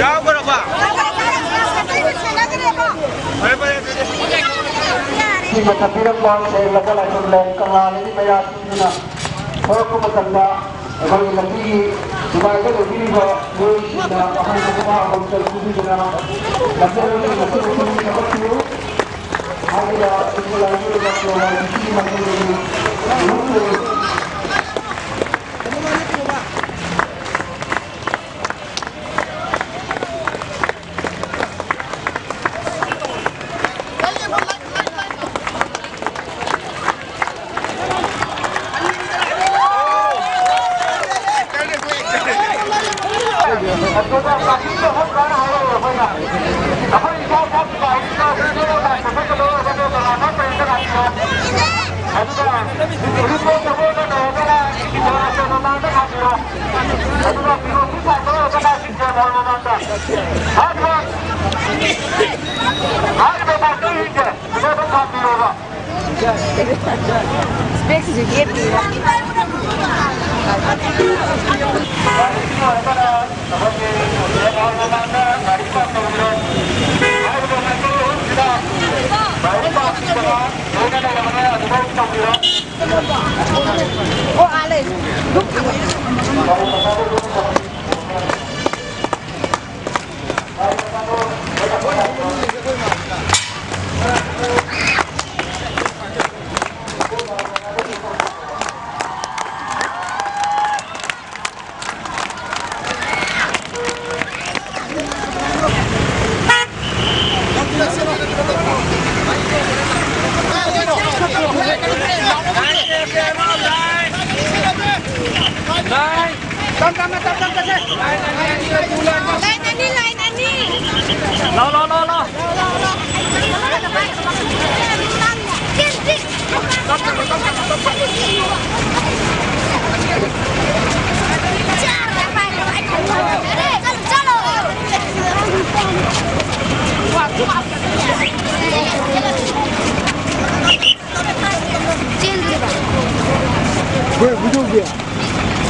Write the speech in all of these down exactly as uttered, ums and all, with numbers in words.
ꯌꯥꯎꯈ꯭ꯔꯕ? ꯐꯔꯦ, ꯐꯔꯦ, ꯑꯗꯨꯗꯤ꯫ ꯃꯇꯝ ꯄꯤꯔꯛꯄ ꯁꯦꯡꯂꯕ ꯂꯥꯏꯐꯝ ꯂꯩ ꯀꯪꯂꯥꯗꯒꯤ ꯃꯩꯔꯥ ꯊꯣꯛꯂꯛꯄ ꯃꯇꯝꯗ ꯑꯩꯈꯣꯏꯒꯤ ꯂꯝꯕꯤꯒꯤ ꯅꯨꯡꯉꯥꯏꯕ ꯂꯩꯕꯤꯔꯤꯕ ꯃꯤꯑꯣꯏꯁꯤꯡꯅ ꯑꯍꯣꯡꯕ ꯄꯣꯠ ꯑꯃꯃꯝꯇ ꯄꯤꯕꯤꯗꯨꯅ ꯂꯝꯖꯦꯜ ꯑꯁꯤ ꯉꯁꯤ ꯃꯄꯨꯡ ꯊꯥꯒꯠꯄꯤꯌꯨ ꯍꯥꯏꯔꯤꯕ ꯏꯁꯀꯣꯂꯥꯔꯒꯤ ꯑꯣꯏꯕ ꯄ꯭ꯔꯣꯒ꯭ꯔꯥꯝ ꯑꯁꯤꯒꯤ ꯃꯇꯨꯡ ꯏꯟꯅ ꯂꯨꯞ ꯑꯣꯏ꯫ ꯏꯁꯄꯦꯛꯁꯤꯁꯨ ꯌꯦꯠꯂꯤꯔ? ꯑꯣ, ꯑꯥ ꯂꯩ꯫ ꯂꯥꯎ, ꯂꯥꯎ, ꯂꯥꯎ, ꯂꯥꯎ꯫ ꯍꯣꯏ, ꯕꯨꯖꯧꯒꯤ꯫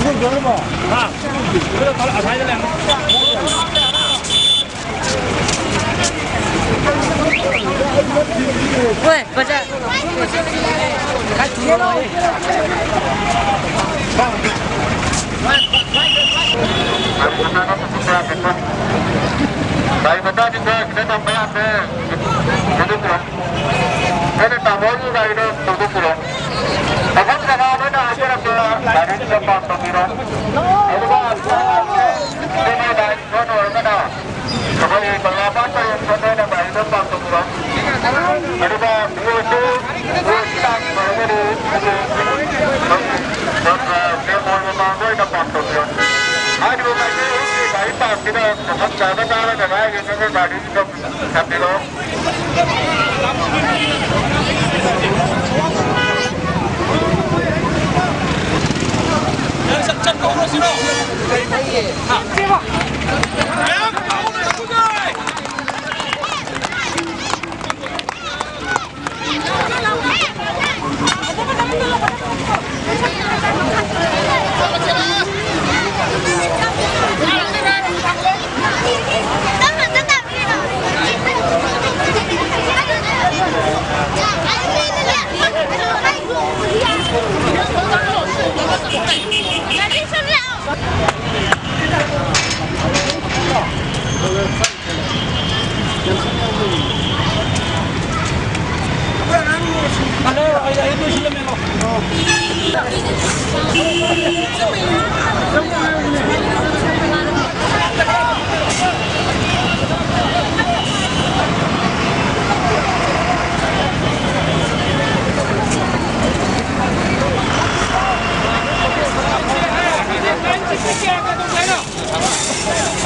ꯕꯨꯖꯧ ꯂꯣꯏꯔꯕꯣ? ꯍꯥ? ꯑꯁ꯭ꯋꯥꯏꯗ ꯂꯩꯔꯝꯃꯣ꯫ ꯍꯣꯏ, ꯕꯖꯥꯔ꯫ ꯈꯔ ꯊꯨꯅ ꯂꯥꯛꯑꯣ꯫ ꯒꯥꯔꯤ ꯃꯆꯥꯗꯤ ꯈꯔ ꯈꯤꯇꯪ ꯊꯝꯕ ꯌꯥꯗ꯭ꯔꯦ꯫ ꯑꯩꯅ ꯇꯥꯃꯣꯒꯤ ꯒꯥꯔꯤꯗꯣ ꯊꯧꯗꯣꯛꯄꯤꯔꯣ꯫ ꯃꯐꯝ ꯖꯒꯥ ꯂꯣꯏꯅ ꯍꯥꯏꯖꯔꯛꯀꯦ, ꯒꯥꯔꯤꯗꯨꯗ ꯄꯥꯔꯛ ꯇꯧꯕꯤꯔꯣ꯫ ꯑꯗꯨꯒ ꯁꯤꯒꯤ ꯂꯥꯏꯟ ꯊꯣꯟ ꯑꯣꯏꯔꯒꯅ ꯑꯩꯈꯣꯏꯒꯤ ꯀꯪꯂꯥꯄꯥꯠ ꯄꯔꯦꯡ ꯊꯣꯟ ꯑꯣꯏꯅ ꯒꯥꯔꯤꯗꯣ ꯄꯥꯔꯛ ꯇꯧꯕꯤꯔꯣ꯫ ꯑꯗꯨꯒ ꯕꯤ ꯑꯣ ꯁꯤ, ꯕꯤ ꯑꯣ ꯁꯤ ꯂꯥꯛꯄ ꯑꯣꯏꯔꯒꯗꯤ ꯑꯩꯈꯣꯏꯒꯤ ꯃꯦꯝꯕꯣꯔ ꯃꯃꯥꯡꯗ ꯑꯣꯏꯅ ꯄꯥꯔꯛ ꯇꯧꯕꯤꯔꯣ꯫ ꯍꯥꯏꯔꯤꯕ ꯃꯥꯏꯀꯩ ꯑꯍꯨꯝꯒꯤ ꯒꯥꯔꯤ ꯄꯥꯔꯛꯁꯤꯗ ꯃꯐꯝ ꯆꯥꯕ ꯆꯥꯔꯒ ꯉꯥꯏꯔꯤꯕ ꯒꯥꯔꯤꯁꯤꯡꯗꯣ ꯊꯝꯕꯤꯔꯣ꯫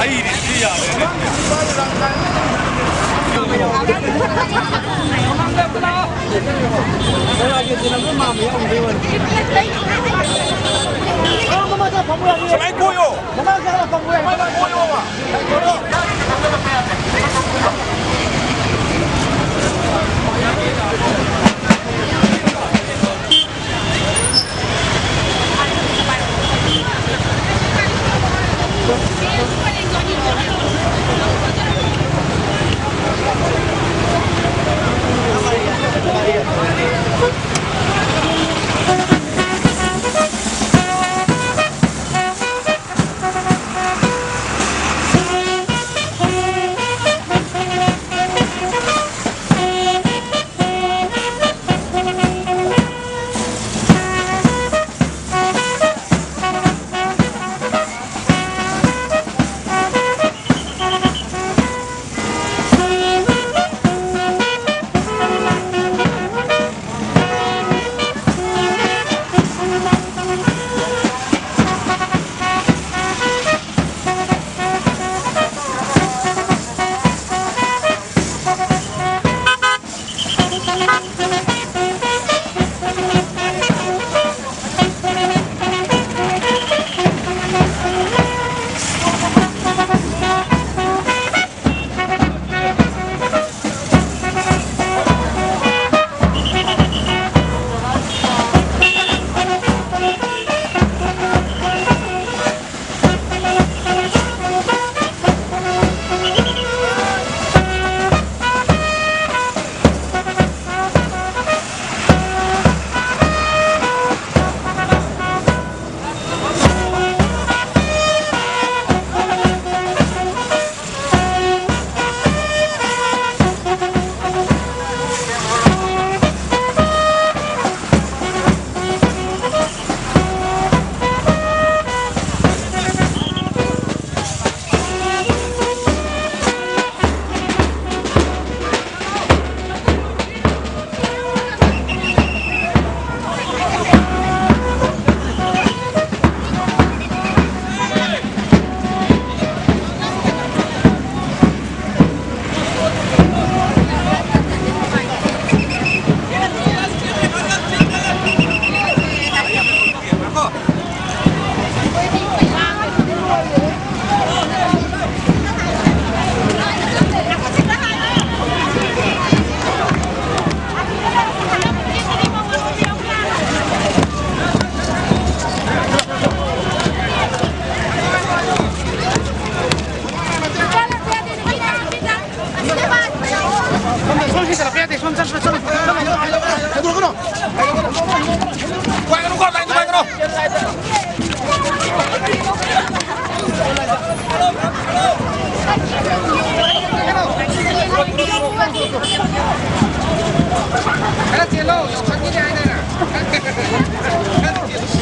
ꯑꯩꯗꯤ ꯁꯤ ꯌꯥꯔꯦꯅꯦ꯫ ꯁꯨꯃꯥꯏꯅ ꯀꯣꯏꯌꯣ꯫ ꯁꯨꯃꯥꯏꯅ ꯀꯣꯏꯌꯣꯕ꯫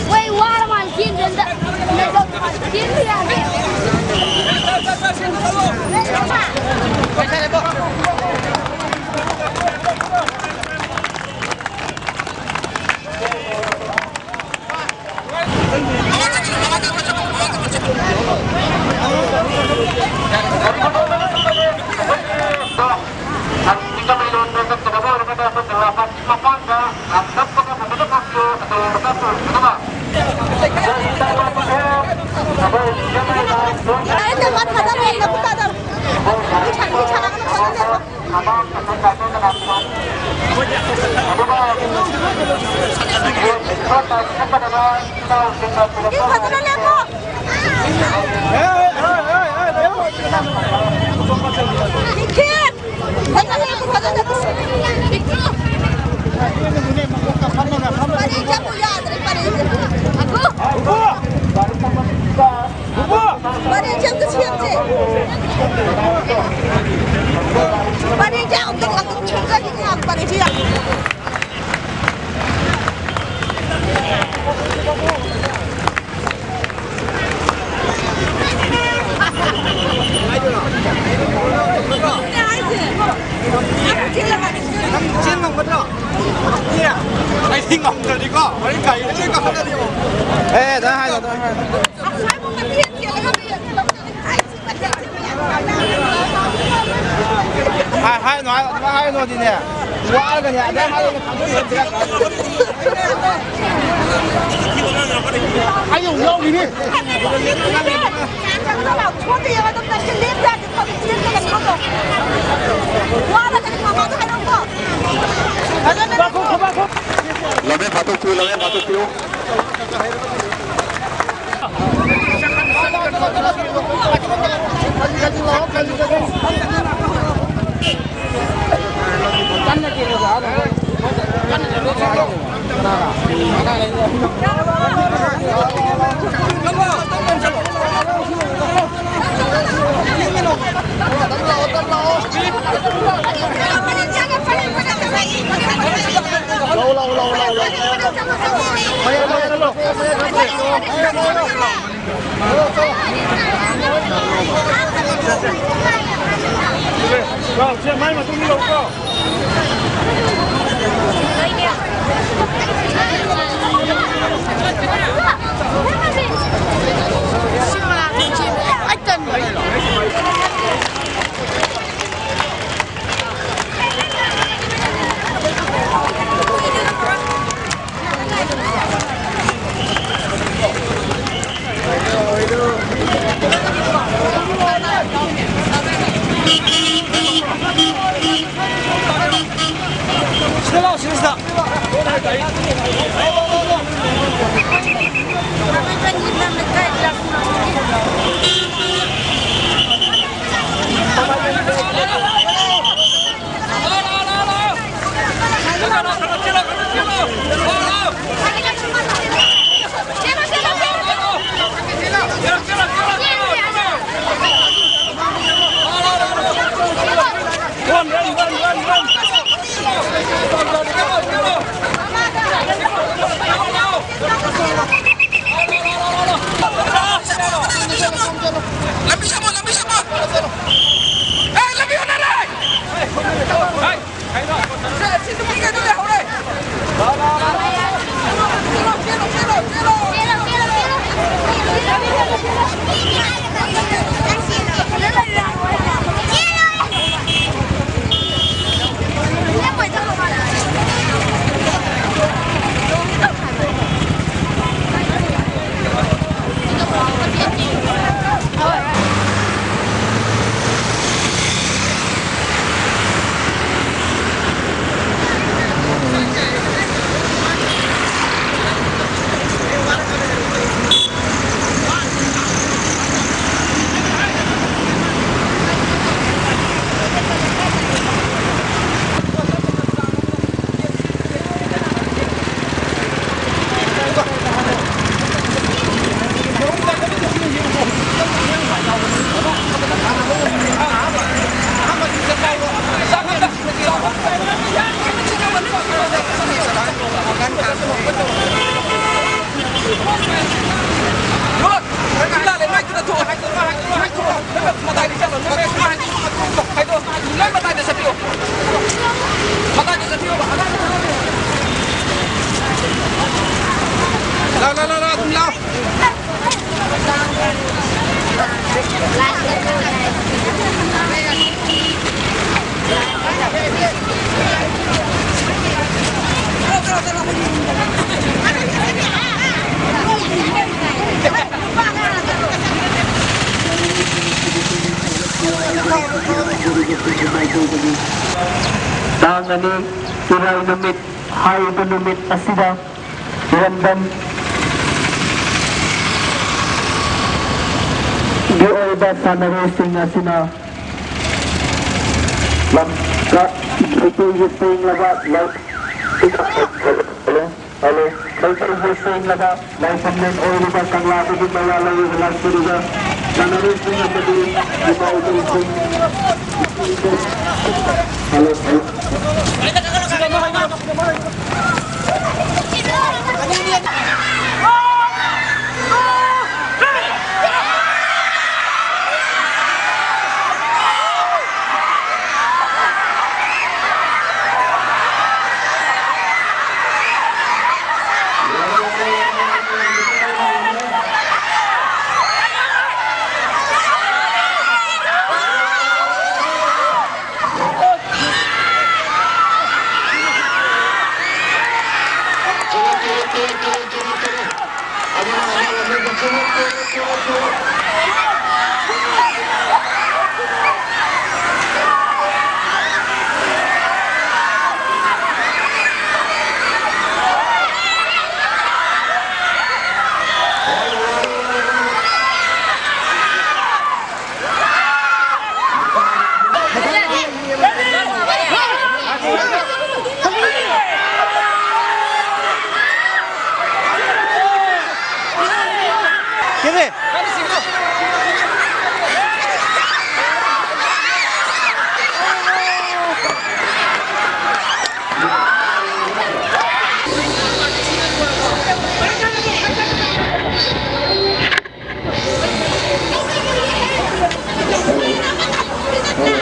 ꯃꯣꯏ ꯋꯥꯔ ꯃꯥꯜꯂꯦ ꯆꯦꯟꯗ꯭ꯔꯦ ꯑꯝꯇ꯫ ꯆꯦꯟꯕ ꯌꯥꯗꯦ꯫ ꯐꯖꯅ ꯂꯦꯞꯄꯣ꯫ ꯅꯤꯡꯊꯤ꯫ ꯐꯖꯅ ꯂꯦꯞꯄꯣ, ꯐꯖꯅ ꯂꯦꯞꯄꯣ꯫ ꯄꯔꯦꯡ ꯆꯠꯄ ꯌꯥꯗ꯭ꯔꯦ, ꯄꯔꯦꯡ꯫ ꯉꯥꯏꯈꯣ꯫ ꯄꯔꯦꯡꯁꯦ ꯑꯝꯇ ꯁꯦꯝꯁꯦ꯫ ꯄꯔꯦꯡꯁꯦ ꯑꯃꯨꯛꯇꯪ, ꯑꯃꯨꯛꯇꯪ ꯁꯦꯝꯖꯒꯦ ꯉꯥꯏꯍꯥꯛ, ꯄꯔꯦꯡꯁꯦ ꯌꯥꯝ꯫ ꯅꯪ ꯆꯦꯟ ꯉꯝꯒꯗ꯭ꯔꯣ? ꯑꯦ, ꯑꯩꯗꯤ ꯉꯝꯗ꯭ꯔꯗꯤꯀꯣ, ꯍꯣꯔꯦꯟ ꯒꯥꯔꯤꯗ ꯂꯣꯏ ꯀꯥꯈꯠꯂꯅꯤ꯫ ꯑꯦ, ꯑꯗꯨꯃꯥꯏ ꯍꯥꯏꯅꯣ, ꯑꯗꯨꯃꯥꯏ ꯍꯥꯏꯅꯣ꯫ ꯍꯥꯏ-, ꯍꯥꯏꯅꯣ, ꯍꯥꯏ-, ꯑꯗꯨꯃꯥꯏ ꯍꯥꯏꯅꯣꯗꯤꯅꯦ, ꯋꯥꯔꯒꯅꯦ, ꯑꯗꯨꯃꯥꯏ ꯍꯥꯏꯅꯣ꯫ ꯑꯩ ꯑꯃꯨꯛ ꯌꯥꯎꯈꯤꯅꯤ꯫ ꯂꯝꯖꯦꯟ ꯐꯥꯠꯇꯣꯛꯄꯤꯌꯨ, ꯂꯝꯖꯦꯟ ꯐꯥꯠꯇꯣꯛꯄꯤꯌꯨ꯫ ꯂꯥꯛꯑꯣ, ꯂꯥꯛꯑꯣ, ꯂꯥꯛꯑꯣ, ꯂꯥꯛꯑꯣ, ꯂꯥꯛꯑꯣ꯫ ꯃꯌꯥꯏ, ꯃꯌꯥꯏ, ꯃꯌꯥꯏ, ꯃꯌꯥꯏ, ꯃꯌꯥꯏ꯫ ꯁꯦ, ꯃꯥꯏ ꯃꯇꯨꯡ ꯏꯜꯂꯣꯀꯣ꯫ ꯁꯤꯗ ꯂꯥꯛꯑꯣ, ꯁꯤꯗ, ꯁꯤꯗ꯫ ꯇꯥꯡ ꯑꯅꯤ, ꯏꯔꯥꯏ ꯅꯨꯃꯤꯠ ꯍꯥꯏꯔꯤꯕ ꯅꯨꯃꯤꯠ ꯑꯁꯤꯗ ꯏꯔꯝꯗꯝꯒꯤ ꯑꯣꯏꯕ ꯁꯥꯟꯅꯔꯣꯏꯁꯤꯡ ꯑꯁꯤꯅ ꯂꯝ-, ꯂꯩꯇꯦꯡꯒꯤ ꯁꯦꯡꯂꯕ ꯂꯧ-, ꯍꯜꯂꯣ꯫ ꯂꯩꯇꯦꯡꯒꯤ ꯁꯦꯡꯂꯕ ꯂꯥꯏꯐꯝꯂꯦꯟ ꯑꯣꯏꯔꯤꯕ ꯀꯪꯂꯥꯗꯒꯤ ꯃꯌꯥ ꯂꯧꯔꯒ ꯂꯥꯛꯆꯔꯤꯕ ꯁꯥꯟꯅꯔꯣꯏꯁꯤꯡ ꯑꯃꯗꯤ ꯏꯃꯥ ꯏꯕꯦꯜꯁꯤꯡ꯫ Hello, hello.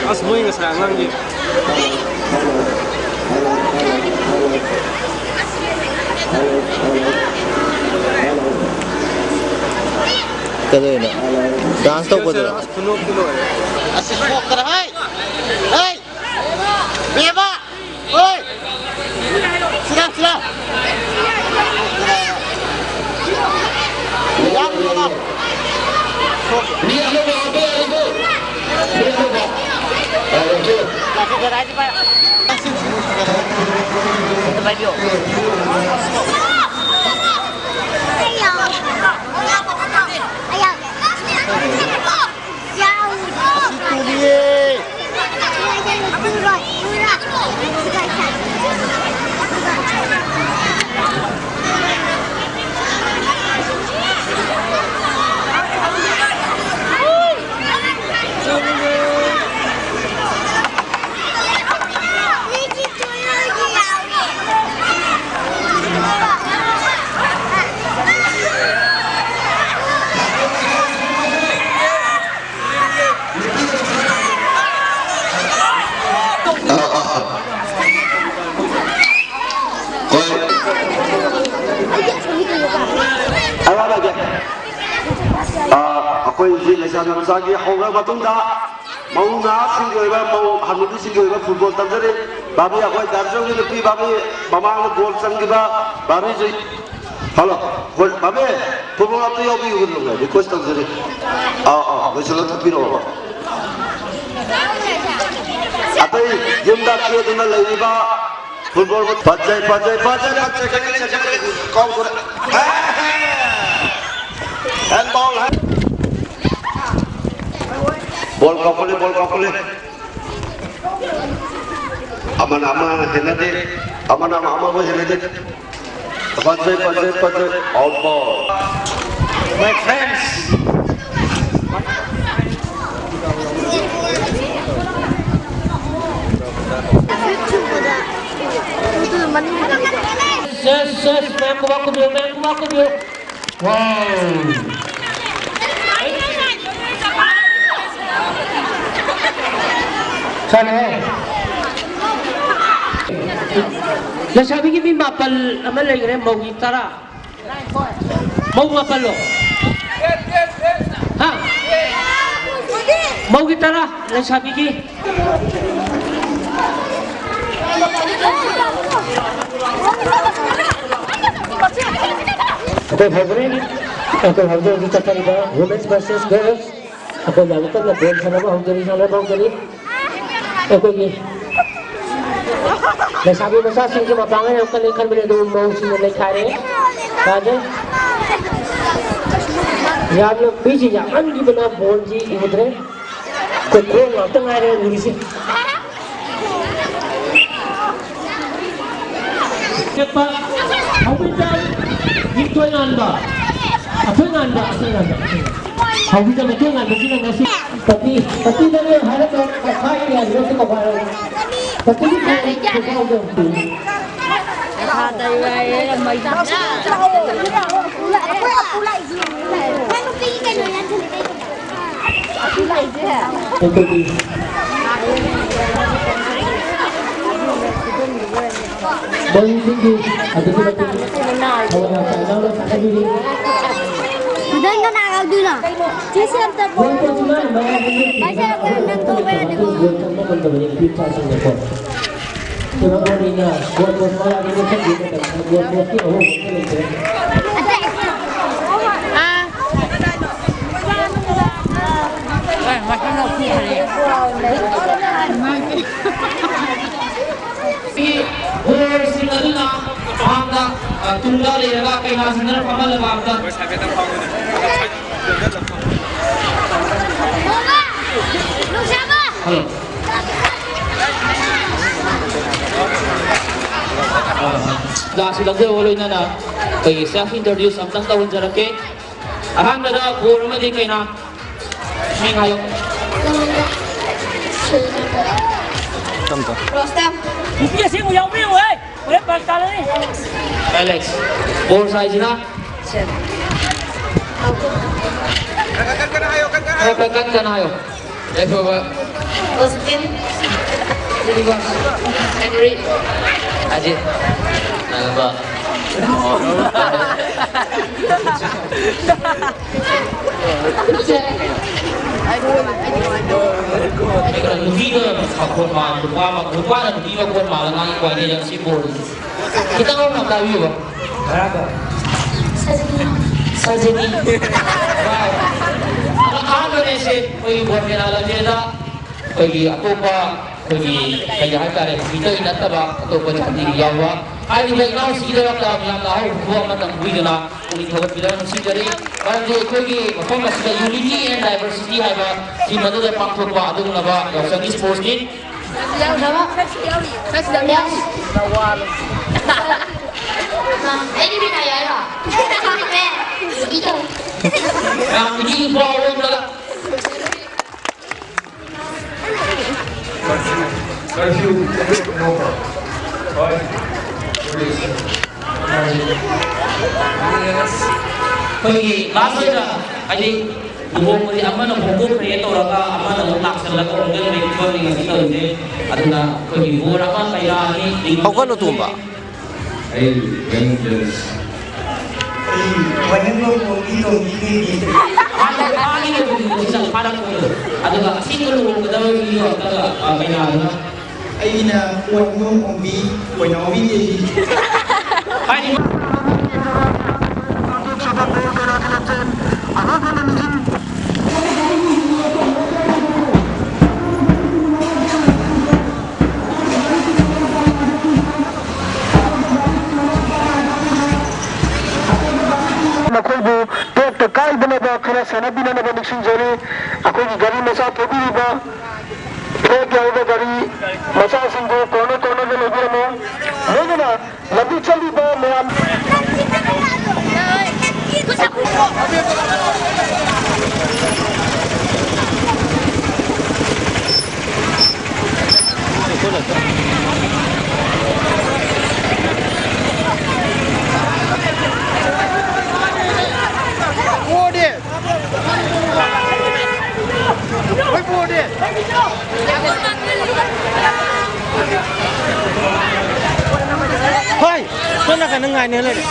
ꯑꯁ, ꯃꯣꯏ ꯉꯁꯥꯏ ꯑꯉꯥꯡꯒꯤ ꯀꯩꯗꯧꯔꯤꯅꯣ? ꯗꯥꯟꯁ ꯇꯧꯕꯗꯨꯔꯣ? ꯑꯁ, ꯈꯨꯅꯣꯛꯇꯨ ꯂꯣꯏꯔꯦ꯫ ꯑꯁ, ꯁꯣꯛꯇꯔꯦ, ꯍꯩ! ꯍꯩ! ꯕꯦꯝꯃ! ꯍꯣꯏ! ꯁꯤꯗ, ꯁꯤꯗ! ꯌꯥꯝ ꯅꯨꯡꯉꯥꯏ꯫ ꯃꯤ ꯑꯃ ꯂꯥꯛꯄ ꯌꯥꯏꯀꯣ? ꯃꯤ ꯑꯃ ꯀꯗꯥꯏꯗ ꯄꯥꯏ-, ꯑꯗꯨ ꯄꯥꯏꯕꯤꯌꯣ꯫ ꯍꯣꯏ꯫ ꯑꯩ ꯋꯥ ꯂꯧꯒꯦ꯫ ꯑ, ꯑꯩꯈꯣꯏ ꯍꯧꯖꯤꯛ ꯂꯩꯁꯥꯕꯤ ꯃꯆꯥꯒꯤ ꯍꯧꯔ ꯃꯇꯨꯡꯗ ꯃꯧ ꯅꯍꯥꯁꯤꯡꯒꯤ ꯑꯣꯏꯕ, ꯃꯧ ꯍꯅꯨꯕꯤꯁꯤꯡꯒꯤ ꯑꯣꯏꯕ ꯐꯨꯠꯕꯣꯜ ꯇꯝꯖꯔꯤ꯫ ꯚꯥꯕꯤ, ꯑꯩꯈꯣꯏ ꯗꯥ ꯖꯣꯟꯒꯤ ꯅꯨꯄꯤ ꯚꯥꯕꯤ, ꯃꯃꯥꯡꯗ ꯒꯣꯜ ꯆꯟꯈꯤꯕ ꯚꯥꯕꯤꯁꯤ꯫ ꯍꯜꯂꯣ꯫ ꯍꯣꯏ, ꯚꯥꯕꯤ, ꯐꯨꯠꯕꯣꯜ ꯑꯝꯇ ꯌꯥꯎꯕꯤꯌꯨ, ꯔꯤꯀ꯭ꯋꯦꯁ ꯇꯧꯖꯔꯤ꯫ ꯑꯥ, ꯑꯥ, ꯂꯣꯏꯁꯤꯜꯂ ꯊꯣꯛꯄꯤꯔꯛꯑꯣ꯫ ꯑꯇꯩ ꯌꯨꯝꯗ ꯀꯦꯗꯨꯅ ꯂꯩꯔꯤꯕ ꯐꯨꯠꯕꯣꯜ ꯐꯖꯩ, ꯐꯖꯩ, ꯐꯖꯩ, ꯐꯖꯩ, ꯐꯖꯩ, ꯀꯥꯎꯊꯣꯔꯦ꯫ ꯍꯦ, ꯍꯦ꯫ ꯍꯦꯟꯕꯣꯜ, ꯍꯦ꯫ ꯕꯣꯜ ꯀꯥꯎꯈꯠꯂꯦ, ꯕꯣꯜ ꯀꯥꯎꯈꯠꯂꯦ꯫ ꯑꯃꯅ ꯑꯃ ꯍꯦꯟꯅꯗꯦ, ꯑꯃꯅ ꯑꯃ ꯑꯃꯕꯨ ꯍꯦꯟꯅꯗꯦ꯫ ꯐꯖꯩ, ꯐꯖꯩ, ꯐꯖꯩ꯫ Out ball. My friends. Yes, yes, ꯃꯌꯥꯝ ꯈꯨꯕꯥꯛ ꯈꯨꯕꯤꯌꯨ, ꯃꯌꯥꯝ ꯈꯨꯕꯥꯛ ꯈꯨꯕꯤꯌꯨ꯫ Wow. ꯆꯠꯂꯦ꯫ ꯂꯩꯁꯥꯕꯤꯒꯤ ꯃꯤ ꯃꯥꯄꯜ ꯑꯃ ꯂꯩꯈ꯭ꯔꯦ, ꯃꯧꯒꯤ ꯇꯔꯥ꯫ ꯃꯧ ꯃꯥꯄꯜꯂꯣ? ꯍꯥ? ꯃꯧꯒꯤ ꯇꯔꯥ, ꯂꯩꯁꯥꯕꯤꯒꯤ꯫ ꯑꯩꯈꯣꯏ ꯐꯖꯔꯦ꯫ ꯑꯩꯈꯣꯏ ꯍꯧꯖꯤꯛ ꯍꯧꯖꯤꯛ ꯆꯠꯊꯔꯤꯕ Women's versus Girls꯫ ꯑꯩꯈꯣꯏ ꯌꯥꯝ ꯀꯟꯅ ꯕꯣꯜ ꯁꯥꯟꯅꯕ ꯍꯧꯖꯔꯤ, ꯁꯥꯟꯅꯕ ꯍꯧꯖꯔꯤ꯫ ꯑꯩꯈꯣꯏꯒꯤ ꯂꯩꯁꯥꯕꯤ ꯃꯆꯥꯁꯤꯡꯁꯦ ꯃꯄꯥꯡꯒꯜ ꯌꯥꯝ ꯀꯜꯂꯦ ꯈꯟꯕꯅꯦ, ꯑꯗꯨꯕꯨ ꯃꯧꯁꯤꯡꯅ ꯅꯩꯈꯥꯏꯔꯦ꯫ ꯇꯥꯖꯩ꯫ ꯌꯥꯝꯅ ꯃꯤꯁꯤ ꯌꯥꯝꯃꯟꯈꯤꯕꯅ ꯕꯣꯜꯁꯤ ꯎꯗ꯭ꯔꯦ꯫ ꯑꯩꯈꯣꯏ ꯈꯣꯡ ꯉꯥꯛꯇ ꯉꯥꯏꯔꯦ ꯎꯔꯤꯁꯦ꯫ ꯆꯠꯄ ꯍꯧꯃꯤꯟꯗ꯭ꯔꯝ ꯏꯊꯣꯏ ꯉꯥꯟꯕ, ꯑꯊꯣꯏ ꯉꯥꯟꯕ, ꯑꯊꯣꯏ ꯉꯥꯟꯕ, ꯑꯊꯣꯏ ꯉꯥꯟꯕ꯫ ꯍꯧꯃꯤꯟꯗ꯭ꯔꯝ ꯏꯊꯣꯏ ꯉꯥꯟꯕꯁꯤꯅ ꯉꯁꯤ ꯄꯇꯤ, ꯄꯇꯤꯗꯅꯦ ꯍꯥꯏꯔꯒ ꯀꯈꯥꯏꯅꯦ ꯍꯥꯏꯕꯁꯤ ꯀꯧꯕ ꯍꯥꯏꯔꯒ ꯄꯇꯤꯒꯤ ꯈꯣꯡ ꯈꯨꯠ ꯌꯥꯎꯗꯕ꯫ ꯑꯩꯈꯣꯏꯒꯤ ꯃꯔꯨꯞꯁꯤꯡꯒꯤ ꯑꯗꯨꯛꯀꯤ ꯃꯇꯤꯛ ꯊꯋꯥꯏ ꯌꯥꯝ ꯇꯥꯏ꯫ ꯏꯅꯥꯎꯅ ꯁꯛꯅꯕꯤꯔꯤ꯫ ꯃꯊꯪ ꯀꯅꯥ ꯂꯧꯗꯣꯏꯅꯣ? ꯆꯦ ꯁꯦꯝꯇ ꯄꯣꯔꯣ꯫ ꯃꯔꯨꯞ ꯄꯨꯝꯅꯃꯛ ꯃꯌꯥꯝ ꯄꯨꯝꯅꯃꯛ ꯚꯥꯏ, ꯁꯦ, ꯅꯪ ꯊꯣꯛꯄ ꯌꯥꯗꯦꯀꯣ꯫ ꯒꯣꯜ ꯆꯟꯕ ꯉꯝꯗꯕ ꯅꯨꯄꯤ ꯃꯆꯥꯁꯤꯡꯅꯀꯣ꯫ ꯇꯣꯔꯅꯥꯃꯦꯟꯠꯅ ꯒꯣꯜ ꯄꯣꯁ ꯃꯅꯥꯛꯇ ꯂꯦꯞꯁꯤꯟꯕ ꯃꯇꯝꯗ ꯒꯣꯜ ꯄꯣꯁꯀꯤ ꯑꯍꯣꯡꯕ ꯑꯃꯠꯇ ꯂꯩꯇ꯭ꯔꯦ꯫ ꯕꯣꯜꯁꯤꯡ ꯑꯗꯨꯅ ꯃꯍꯥꯛꯅ, ꯑ, ꯇꯨꯡꯗ ꯂꯩꯔꯒ ꯀꯩꯅꯥ ꯁꯤꯡꯗꯅ ꯐꯝꯍꯜꯂꯒ ꯑꯝꯇ꯫ ꯍꯜꯂꯣ꯫ ꯂꯥꯁꯤ ꯂꯧꯖꯕꯒ ꯂꯣꯏꯅꯅ ꯑꯩꯈꯣꯏꯒꯤ self introduce ꯑꯝꯇꯪ ꯇꯧꯍꯟꯖꯔꯛꯀꯦ꯫ ꯑꯍꯥꯟꯕꯗ ꯕꯣꯔ ꯑꯃꯗꯤ ꯀꯩꯅꯥ꯫ ꯃꯤꯡ ꯍꯥꯏꯌꯣ꯫ ꯔꯣꯁꯇꯝ꯫ ꯅꯨꯄꯤ ꯑꯁꯦꯡꯕ ꯌꯥꯎꯕꯤꯌꯨ, ꯍꯦ꯫ ꯍꯣꯔꯦꯟ ꯐꯔꯛ ꯇꯥꯔꯅꯤ꯫ ꯑꯦꯂꯦꯛꯁ꯫ ꯕꯣꯔ ꯁꯥꯏꯁꯤꯅ? ꯈꯔ ꯈꯔ ꯀꯟ ꯀꯟꯅ ꯍꯥꯏꯌꯣ꯫ ꯌꯥꯏꯐꯕ꯫ ꯑꯣꯁꯇꯤꯟ꯫ ꯍꯦꯅꯔꯤ꯫ ꯑꯖꯤꯠ꯫ ꯅꯥꯒꯥꯝꯄꯥꯜ꯫ ꯅꯨꯄꯤꯅ ꯃꯈꯣꯟ ꯃꯥꯜ-, ꯅꯨꯄꯥ ꯃ-, ꯅꯨꯄꯥꯅ ꯅꯨꯄꯤ ꯃꯈꯣꯟ ꯃꯥꯜꯂ ꯉꯥꯡꯉꯤ ꯀꯃꯥꯏꯅ ꯇꯧꯔꯤꯅꯣ ꯁꯤ ꯕꯣꯜꯁꯦ? ꯈꯤꯇꯪ ꯑꯃ ꯇꯥꯕꯤꯌꯨꯕ꯫ ꯀꯔꯝꯕ? ꯁꯖꯤꯅꯤ꯫ ꯁꯖꯤꯅꯤ꯫ ꯋꯥꯎ꯫ ꯑꯗꯣ ꯑꯍꯥꯟꯕꯅꯦꯁꯦ ꯑꯩꯈꯣꯏꯒꯤ ꯕꯣꯜ ꯃꯦꯂꯥ ꯂꯝꯖꯦꯜꯗ ꯑꯩꯈꯣꯏꯒꯤ ꯑꯇꯣꯞꯄ ꯑꯩꯈꯣꯏꯒꯤ ꯀꯩ ꯍꯥꯏꯇꯥꯔꯦ, ꯃꯤꯇꯩ ꯅꯠꯇꯕ ꯑꯇꯣꯞꯄ ꯖꯥꯇꯤꯒꯤ ꯌꯥꯎꯕ꯫ ꯍꯥꯏꯔꯤꯕ ꯏꯅꯥꯎꯁꯤꯒꯤꯗꯃꯛꯇ ꯃꯌꯥꯝꯅ ꯑꯍꯧꯕ ꯈꯨꯕꯝ ꯑꯃꯇꯪ ꯍꯨꯏꯗꯨꯅ ꯄꯨꯛꯅꯤꯡ ꯊꯧꯒꯠꯄꯤꯗꯨꯅ ꯅꯨꯡꯁꯤꯖꯔꯤ꯫ ꯃꯔꯝꯗꯤ ꯑꯩꯈꯣꯏꯒꯤ ꯃꯐꯝ ꯑꯁꯤꯗ Unity and Diversity ꯍꯥꯏꯕ ꯊꯤꯝ ꯑꯗꯨꯗ ꯄꯥꯡꯊꯣꯛꯄ ꯑꯗꯨꯒꯨꯝꯂꯕ ꯌꯥꯎꯁꯪꯒꯤ ꯁ꯭ꯄꯣꯔꯠꯁ ꯃꯤꯠ꯫ ꯑꯩꯒꯤ ꯃꯤꯡ ꯍꯥꯏꯌꯣ ꯍꯥꯏꯔꯣ? ꯃꯌꯥꯝꯒꯤ ꯄꯥꯎꯔꯣꯝꯗ Curfew, curfew, no problem. ꯍꯣꯏ꯫ ꯑꯩꯈꯣꯏꯒꯤ ꯂꯥꯁ ꯑꯣꯏꯅ, ꯍꯥꯏꯗꯤ, ꯂꯨꯍꯣꯡꯕꯗꯤ ꯑꯃꯅ ꯍꯣꯡꯗꯣꯛꯈ꯭ꯔꯦ ꯇꯧꯔꯒ ꯑꯃꯅ ꯑꯃꯨꯛ ꯂꯥꯛꯁꯜꯂꯒ ꯍꯣꯡꯖꯤꯟꯕꯒꯤ ꯐꯤꯕꯝꯅꯤ ꯉꯁꯤ ꯇꯧꯔꯤꯁꯦ꯫ ꯑꯗꯨꯅ ꯑꯩꯈꯣꯏꯒꯤ ꯕꯣꯔ ꯑꯃ ꯀꯩꯔꯥ ꯑꯅꯤ ꯍꯧꯒꯠꯂꯨ, ꯇꯣꯝꯕ꯫ ꯑꯩ vengeance꯫ ꯑꯩ ꯋꯥꯍꯦꯡꯕꯝ ꯇꯣꯝꯕꯤ, ꯇꯣꯝꯕꯤ ꯕꯦꯕꯤ꯫ ꯍꯥꯟꯅ ꯐꯥꯒꯤꯗꯕꯗꯨ ꯍꯧꯖꯤꯛ ꯐꯥꯔꯛꯄꯗꯣ꯫ ꯑꯗꯨꯒ ꯑꯁꯦꯡꯕ ꯂꯨꯍꯣꯡꯒꯗꯕ ꯃꯤꯗꯣ ꯑꯝꯇꯒ, ꯑ, ꯀꯩꯅꯥꯗꯨꯅ꯫ ꯑꯩꯅ ꯋꯥꯍꯦꯡꯕꯝ ꯇꯣꯝꯕꯤ, ꯀꯣꯏꯅꯥꯎꯕꯤ ꯕꯦꯕꯤ꯫ ꯍꯥꯏꯗꯤ ꯃꯈꯣꯏꯕꯨ ꯇꯣꯛꯇ ꯀꯥꯏꯗꯅꯕ ꯈꯔ ꯁꯦꯟꯅꯕꯤꯅꯅꯕ ꯅꯤꯡꯁꯤꯡꯖꯔꯤ꯫ ꯑꯩꯈꯣꯏꯒꯤ ꯒꯥꯔꯤ ꯃꯆꯥ ꯊꯧꯕꯤꯔꯤꯕ ꯐ꯭ꯂꯦꯒ ꯌꯥꯎꯕ ꯒꯥꯔꯤ ꯃꯆꯥꯁꯤꯡꯗꯨ ꯀꯣꯔꯅꯔ ꯀꯣꯔꯅꯔꯗ ꯂꯩꯕꯤꯔꯝꯃꯨ꯫ ꯂꯣꯏꯅꯅ ꯂꯝꯕꯤ ꯆꯠꯂꯤꯕ ꯃꯌꯥꯝ꯫ ꯍꯣꯏ, ꯁꯣꯝ ꯅꯥꯀꯟꯗ ꯉꯥꯏꯅ ꯂꯩꯔꯦ꯫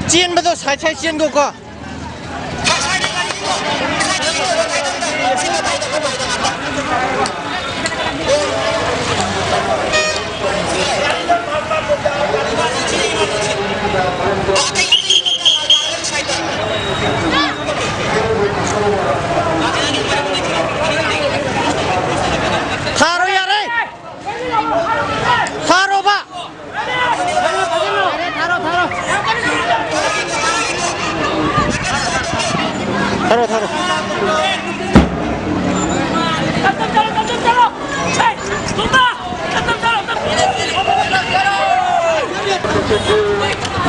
ꯆꯦꯟꯕꯗꯣ ꯁꯥꯏꯠ ꯁꯥꯏꯠ ꯆꯦꯟꯈꯣꯀꯣ꯫ ꯊꯥꯔꯣ ꯌꯥꯔꯦ꯫ ꯊꯥꯔꯣꯕ꯫ ꯊꯥꯔꯣ, ꯊꯥꯔꯣ꯫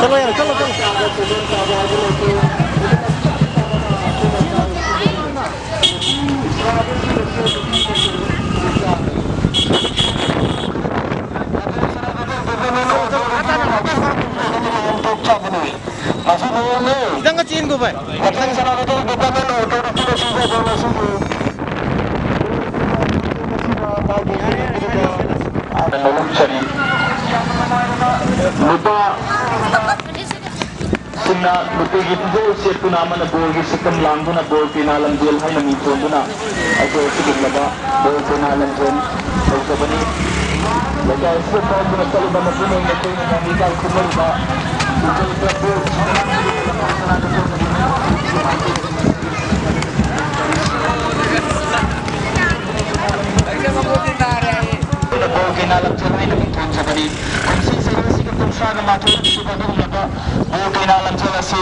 ꯆꯠꯂꯣ ꯌꯥꯔꯦ, ꯆꯠꯂꯣ, ꯆꯠꯂꯣ꯫ ꯈꯤꯇꯪꯒ ꯆꯦꯟꯈꯣ ꯚꯥꯏ꯫ ꯂꯨꯄꯥ ꯁꯤꯡꯅ ꯅꯨꯄꯤꯒꯤ ꯐꯤꯖꯣꯜ ꯁꯦꯠꯇꯨꯅ ꯑꯃꯅ ꯕꯣꯔꯒꯤ ꯁꯛꯇꯝ ꯂꯥꯡꯗꯨꯅ ꯕꯣꯔ ꯄꯦꯅꯥ ꯂꯝꯖꯦꯜ ꯍꯥꯏꯅ ꯃꯤꯡꯊꯣꯟꯗꯨꯅ ꯑꯩꯈꯣꯏ ꯑꯁꯤꯒꯨꯝꯂꯕ ꯕꯣꯔ ꯄꯦꯅꯥ ꯂꯝꯖꯦꯜ ꯇꯧꯖꯕꯅꯤ꯫ ꯂꯩꯀꯥꯏ ꯑꯁꯤꯗ ꯐꯥꯎꯗꯨꯅ ꯆꯠꯂꯤꯕ ꯃꯄꯨꯡ ꯑꯣꯏꯅ ꯑꯩꯈꯣꯏꯅ ꯉꯝꯃꯤ ꯀꯥꯏ ꯈꯨꯝꯅꯔꯤꯕ ꯏꯆꯦ ꯏꯆꯥ ꯕꯣꯔ ꯀꯩꯅꯥ ꯂꯝꯖꯦꯜ ꯍꯥꯏꯅ ꯃꯤꯡꯊꯣꯟꯖꯕꯅꯤ꯫ ꯀꯨꯝꯁꯤ ꯆꯍꯤ ꯑꯁꯤꯒꯤ ꯀꯨꯟꯊ꯭ꯔꯥꯒ ꯃꯥꯊꯣꯏ ꯁꯨꯕ ꯑꯗꯨꯒꯨꯝꯂꯕ ꯕꯣꯔ ꯀꯩꯅꯥ ꯂꯝꯖꯦꯜ ꯑꯁꯤ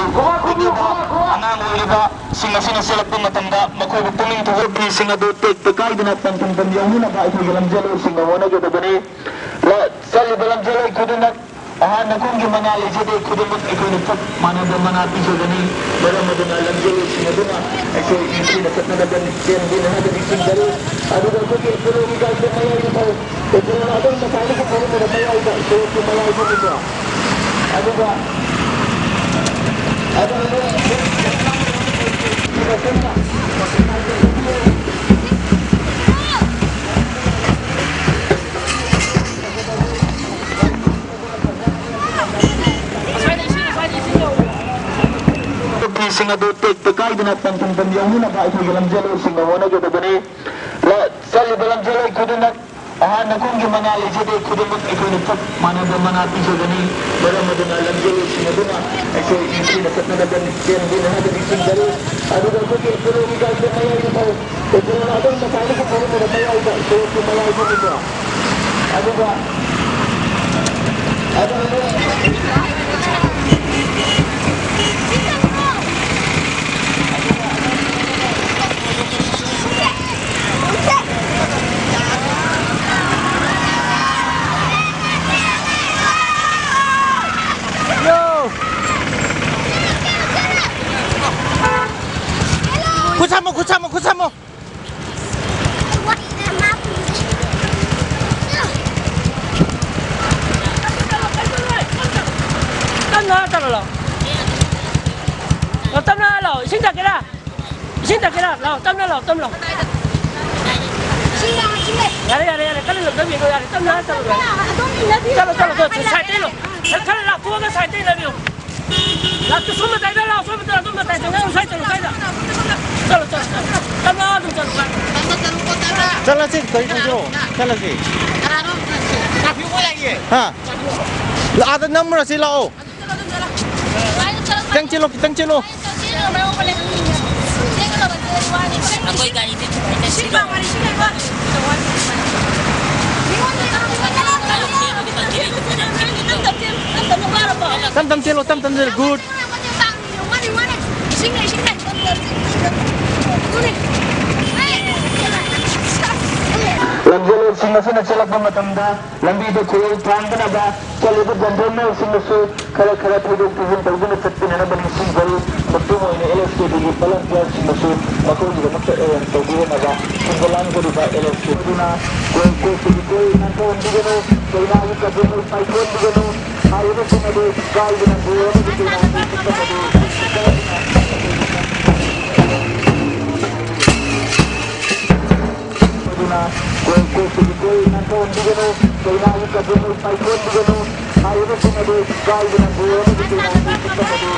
ꯄꯤꯛꯂꯤꯕ ꯑꯉꯥꯡ ꯑꯣꯏꯔꯤꯕꯁꯤꯡ ꯑꯁꯤꯅ ꯆꯦꯜꯂꯛꯄ ꯃꯇꯝꯗ ꯃꯈꯣꯏꯕꯨ ꯄꯨꯛꯅꯤꯡ ꯊꯧꯒꯠꯄꯤꯁꯤꯡ ꯑꯗꯨ ꯇꯦꯛꯇ ꯀꯥꯏꯗꯅ ꯄꯟꯊꯨꯡꯐꯝ ꯌꯧꯅꯅꯕ ꯑꯩꯈꯣꯏꯒꯤ ꯂꯝꯖꯦꯜꯂꯣꯏꯁꯤꯡꯅ ꯍꯣꯠꯅꯒꯗꯕꯅꯤ꯫ ꯂ-, ꯆꯠꯂꯤꯕ ꯂꯝꯖꯦꯜꯂꯣꯏ ꯈꯨꯗꯤꯡꯃꯛ ꯑꯍꯥꯟꯕ ꯈꯣꯡꯒꯤ ꯃꯉꯥ ꯂꯩꯖꯗꯦ꯫ ꯈꯨꯗꯤꯡꯃꯛ ꯑꯩꯈꯣꯏꯅ ꯆꯞ ꯃꯥꯟꯅꯕ ꯃꯅꯥ ꯄꯤꯖꯒꯅꯤ꯫ ꯃꯔꯝ ꯑꯗꯨꯅ ꯂꯝꯖꯦꯜꯂꯣꯏꯁꯤꯡ ꯑꯗꯨꯅ ꯑꯩꯈꯣꯏ ꯅꯤꯡꯊꯤꯅ ꯆꯠꯅꯒꯗꯕꯅꯤ꯫ ꯆꯦꯟꯕꯤꯅ ꯍꯥꯏꯕ ꯅꯤꯡꯁꯤꯡꯖꯔꯤ꯫ ꯑꯗꯨꯒ ꯑꯩꯈꯣꯏꯒꯤ ꯄꯣꯂꯣꯒꯤ ꯒꯥꯔꯤꯗ ꯃꯌꯥꯏꯗ ꯊꯧ-, ꯄꯣꯂꯣꯅ ꯑꯗꯣꯝ ꯃꯇꯥꯏꯗꯒꯤ ꯊꯧꯔꯛꯄꯗ ꯃꯌꯥꯏꯗ, ꯁꯣꯔꯣꯛꯀꯤ ꯃꯌꯥꯏꯗꯅꯤꯀꯣ꯫ ꯑꯗꯨꯒ, ꯑꯗꯨꯒ ꯁꯤꯡ ꯑꯗꯨ ꯇꯦꯛꯇ ꯀꯥꯏꯗꯅ ꯄꯟꯊꯨꯡꯐꯝ ꯌꯧꯅꯅꯕ ꯑꯩꯈꯣꯏꯒꯤ ꯂꯝꯖꯦꯜꯂꯣꯏꯁꯤꯡꯅ ꯍꯣꯠꯅꯒꯗꯕꯅꯤ꯫ ꯂ-, ꯆꯠꯂꯤꯕ ꯂꯝꯖꯦꯜꯂꯣꯏ ꯈꯨꯗꯤꯡꯃꯛ ꯑꯍꯥꯟ ꯑꯀꯣꯟꯒꯤ ꯃꯉꯥꯜ ꯂꯩꯖꯗꯦ꯫ ꯈꯨꯗꯤꯡꯃꯛ ꯑꯩꯈꯣꯏꯅ ꯆꯞ ꯃꯥꯟꯅꯕ ꯃꯅꯥ ꯄꯤꯖꯒꯅꯤ꯫ ꯃꯔꯝ ꯑꯗꯨꯅ ꯂꯝꯖꯦꯜꯂꯣꯏꯁꯤꯡ ꯑꯗꯨꯅ ꯑꯩꯈꯣꯏ ꯅꯤꯡꯊꯤꯅ ꯆꯠꯅꯅꯕ ꯆꯦꯟꯕꯤꯅ ꯍꯥꯏꯕ ꯅꯤꯡꯁꯤꯡꯖꯔꯤ꯫ ꯑꯗꯨꯒ ꯑꯩꯈꯣꯏꯒꯤ ꯑꯦꯄꯣꯂꯣꯒꯤ ꯒꯥꯔꯤꯗ ꯃꯌꯥꯏꯗ ꯐꯥꯎ, ꯑꯦꯄꯣꯂꯣꯅ ꯑꯗꯣꯝ ꯃꯇꯥꯏꯗꯒꯤ ꯊꯧꯔꯛꯄꯗ ꯃꯌꯥꯏꯗ, ꯁꯣꯔꯣꯛꯀꯤ ꯃꯌꯥꯏꯗꯅꯤꯀꯣ꯫ ꯑꯗꯨꯒ, ꯑꯗꯨꯒ ꯈꯨꯠ ꯁꯝꯃꯣ, ꯈꯨꯠ ꯁꯝꯃꯣ, ꯈꯨꯠ ꯁꯝꯃꯣ꯫ ꯇꯞꯅ ꯇꯧꯔꯣ, ꯂꯥꯛꯑꯣ꯫ ꯂꯥꯛꯑꯣ, ꯇꯞꯅ ꯂꯥꯛꯑꯣ꯫ ꯏꯁꯤꯡ ꯊꯛꯀꯦꯔꯥ? ꯏꯁꯤꯡ ꯊꯛꯀꯦꯔꯥ? ꯂꯥꯛꯑꯣ, ꯇꯞꯅ ꯂꯥꯛꯑꯣ, ꯇꯞꯅ ꯂꯥꯛꯑꯣ꯫ ꯌꯥꯔꯦ, ꯌꯥꯔꯦ, ꯌꯥꯔꯦ, ꯀꯟꯅ ꯂꯝꯗꯝꯕꯤꯅꯣ, ꯌꯥꯔꯦ, ꯇꯞꯅ ꯆꯠꯂꯣ, ꯌꯥꯔꯦ꯫ ꯆꯠꯂꯣ, ꯆꯠꯂꯣ, ꯆꯠꯂꯣ, ꯁꯥꯏꯠꯇꯩ ꯂꯥꯛꯑꯣ꯫ ꯈꯔ, ꯈꯔ ꯂꯥꯞꯊꯣꯛꯑꯒ ꯁꯥꯏꯠꯇꯩ ꯂꯥꯛꯄꯤꯌꯣ꯫ ꯂꯥꯛꯇꯣ ꯁꯣꯝ ꯃꯇꯥꯏꯗ ꯂꯥꯛꯑꯣ, ꯁꯣꯝ ꯃꯇꯥꯏꯗ, ꯑꯗꯣꯝ ꯃꯇꯥꯏꯗ, ꯅꯪ ꯁ꯭ꯋꯥꯏ ꯆꯠꯂꯣ, ꯁ꯭ꯋꯥꯏꯗ꯫ ꯆꯠꯂꯣ, ꯆꯠꯂꯣ, ꯆꯠꯂꯣ꯫ ꯇꯞꯅ ꯑꯗꯨꯝ ꯆꯠꯂꯣ, ꯁ꯭ꯋꯥꯏꯗ꯫ ꯆꯠꯂꯁꯤ, ꯀꯔꯤ ꯇꯧꯁꯤꯔꯣ? ꯆꯠꯂꯁꯤ꯫ ꯍꯥ? ꯑꯥꯗ ꯅꯝꯃꯨꯔꯁꯤ, ꯂꯥꯛꯑꯣ꯫ ꯈꯤꯇꯪ ꯆꯦꯜꯂꯣ, ꯈꯤꯇꯪ ꯆꯦꯜꯂꯣ꯫ ꯑꯩꯈꯣꯏ ꯒꯥꯔꯤꯗꯤ ꯊꯨꯒꯥꯏꯅ ꯁꯤꯗꯣ꯫ ꯇꯞ ꯇꯞ ꯆꯦꯜꯂꯣ, ꯇꯞ ꯇꯞ ꯆꯦꯜꯂꯣ꯫ Good. ꯂꯝꯖꯦꯜꯂꯣꯏꯁꯤꯡ ꯑꯁꯤꯅ ꯆꯦꯜꯂꯛꯄ ꯃꯇꯝꯗ ꯂꯝꯕꯤꯗ ꯈꯨꯔꯧ ꯊꯥꯡꯗꯅꯕ ꯆꯠꯂꯤꯕ ꯖꯦꯟꯗ꯭ꯔꯦꯟꯅꯔꯁꯤꯡꯅꯁꯨ ꯈꯔ ꯈꯔ ꯊꯩꯗꯣꯛ ꯊꯩꯖꯤꯟ ꯇꯧꯗꯨꯅ ꯆꯠꯄꯤꯅꯅꯕ ꯅꯤꯡꯁꯤꯡꯖꯔꯤ꯫ ꯃꯄꯨꯡ ꯑꯣꯏꯅ ꯑꯦꯜ ꯑꯦꯁ ꯀꯦ ꯕꯤꯒꯤ ꯚꯣꯂꯟꯇꯤꯌꯔꯁꯤꯡꯅꯁꯨ ꯃꯈꯣꯏꯒꯤꯗꯃꯛꯇ ꯑꯦꯔꯦꯟꯖ ꯇꯧꯕꯤꯅꯕ ꯊꯤꯟꯕ ꯂꯥꯡꯖꯔꯤꯕ ꯑꯦꯜ ꯑꯦꯁ ꯀꯦ ꯑꯗꯨꯅ ꯀꯣꯏ ꯀꯣꯏ ꯀꯣꯏ ꯅꯥꯟꯊꯣꯛꯍꯟꯕꯤꯒꯅꯨ, ꯆꯩꯅꯥꯒꯤ ꯀꯕꯣꯛ ꯃꯩ ꯄꯥꯏꯊꯣꯛꯍꯟꯕꯤꯒꯅꯨ꯫ ꯍꯥꯏꯔꯤꯕꯁꯤꯡ ꯑꯗꯨ ꯀꯥꯏꯗꯅ ꯒꯣꯜ ꯑꯃꯗꯤ ꯆꯩꯅꯥꯒꯤ ꯈꯨꯠꯇꯝ ꯑꯗꯨ ꯑꯗꯨꯅ ꯀꯣꯏ ꯀꯣꯏ ꯀꯣꯏ ꯅꯥꯟꯊꯣꯛꯍꯟꯕꯤꯒꯅꯨ, ꯆꯩꯅꯥꯒꯤ ꯀꯕꯣꯛ ꯃꯩ ꯄꯥꯏꯊꯣꯛꯍꯟꯕꯤꯒꯅꯨ꯫ ꯍꯥꯏꯔꯤꯕꯁꯤꯡ ꯑꯗꯨ ꯀꯥꯏꯗꯅ ꯒꯣꯜ ꯑꯃꯗꯤ ꯆꯩꯅꯥꯒꯤ ꯈꯨꯠꯇꯝ ꯑꯗꯨ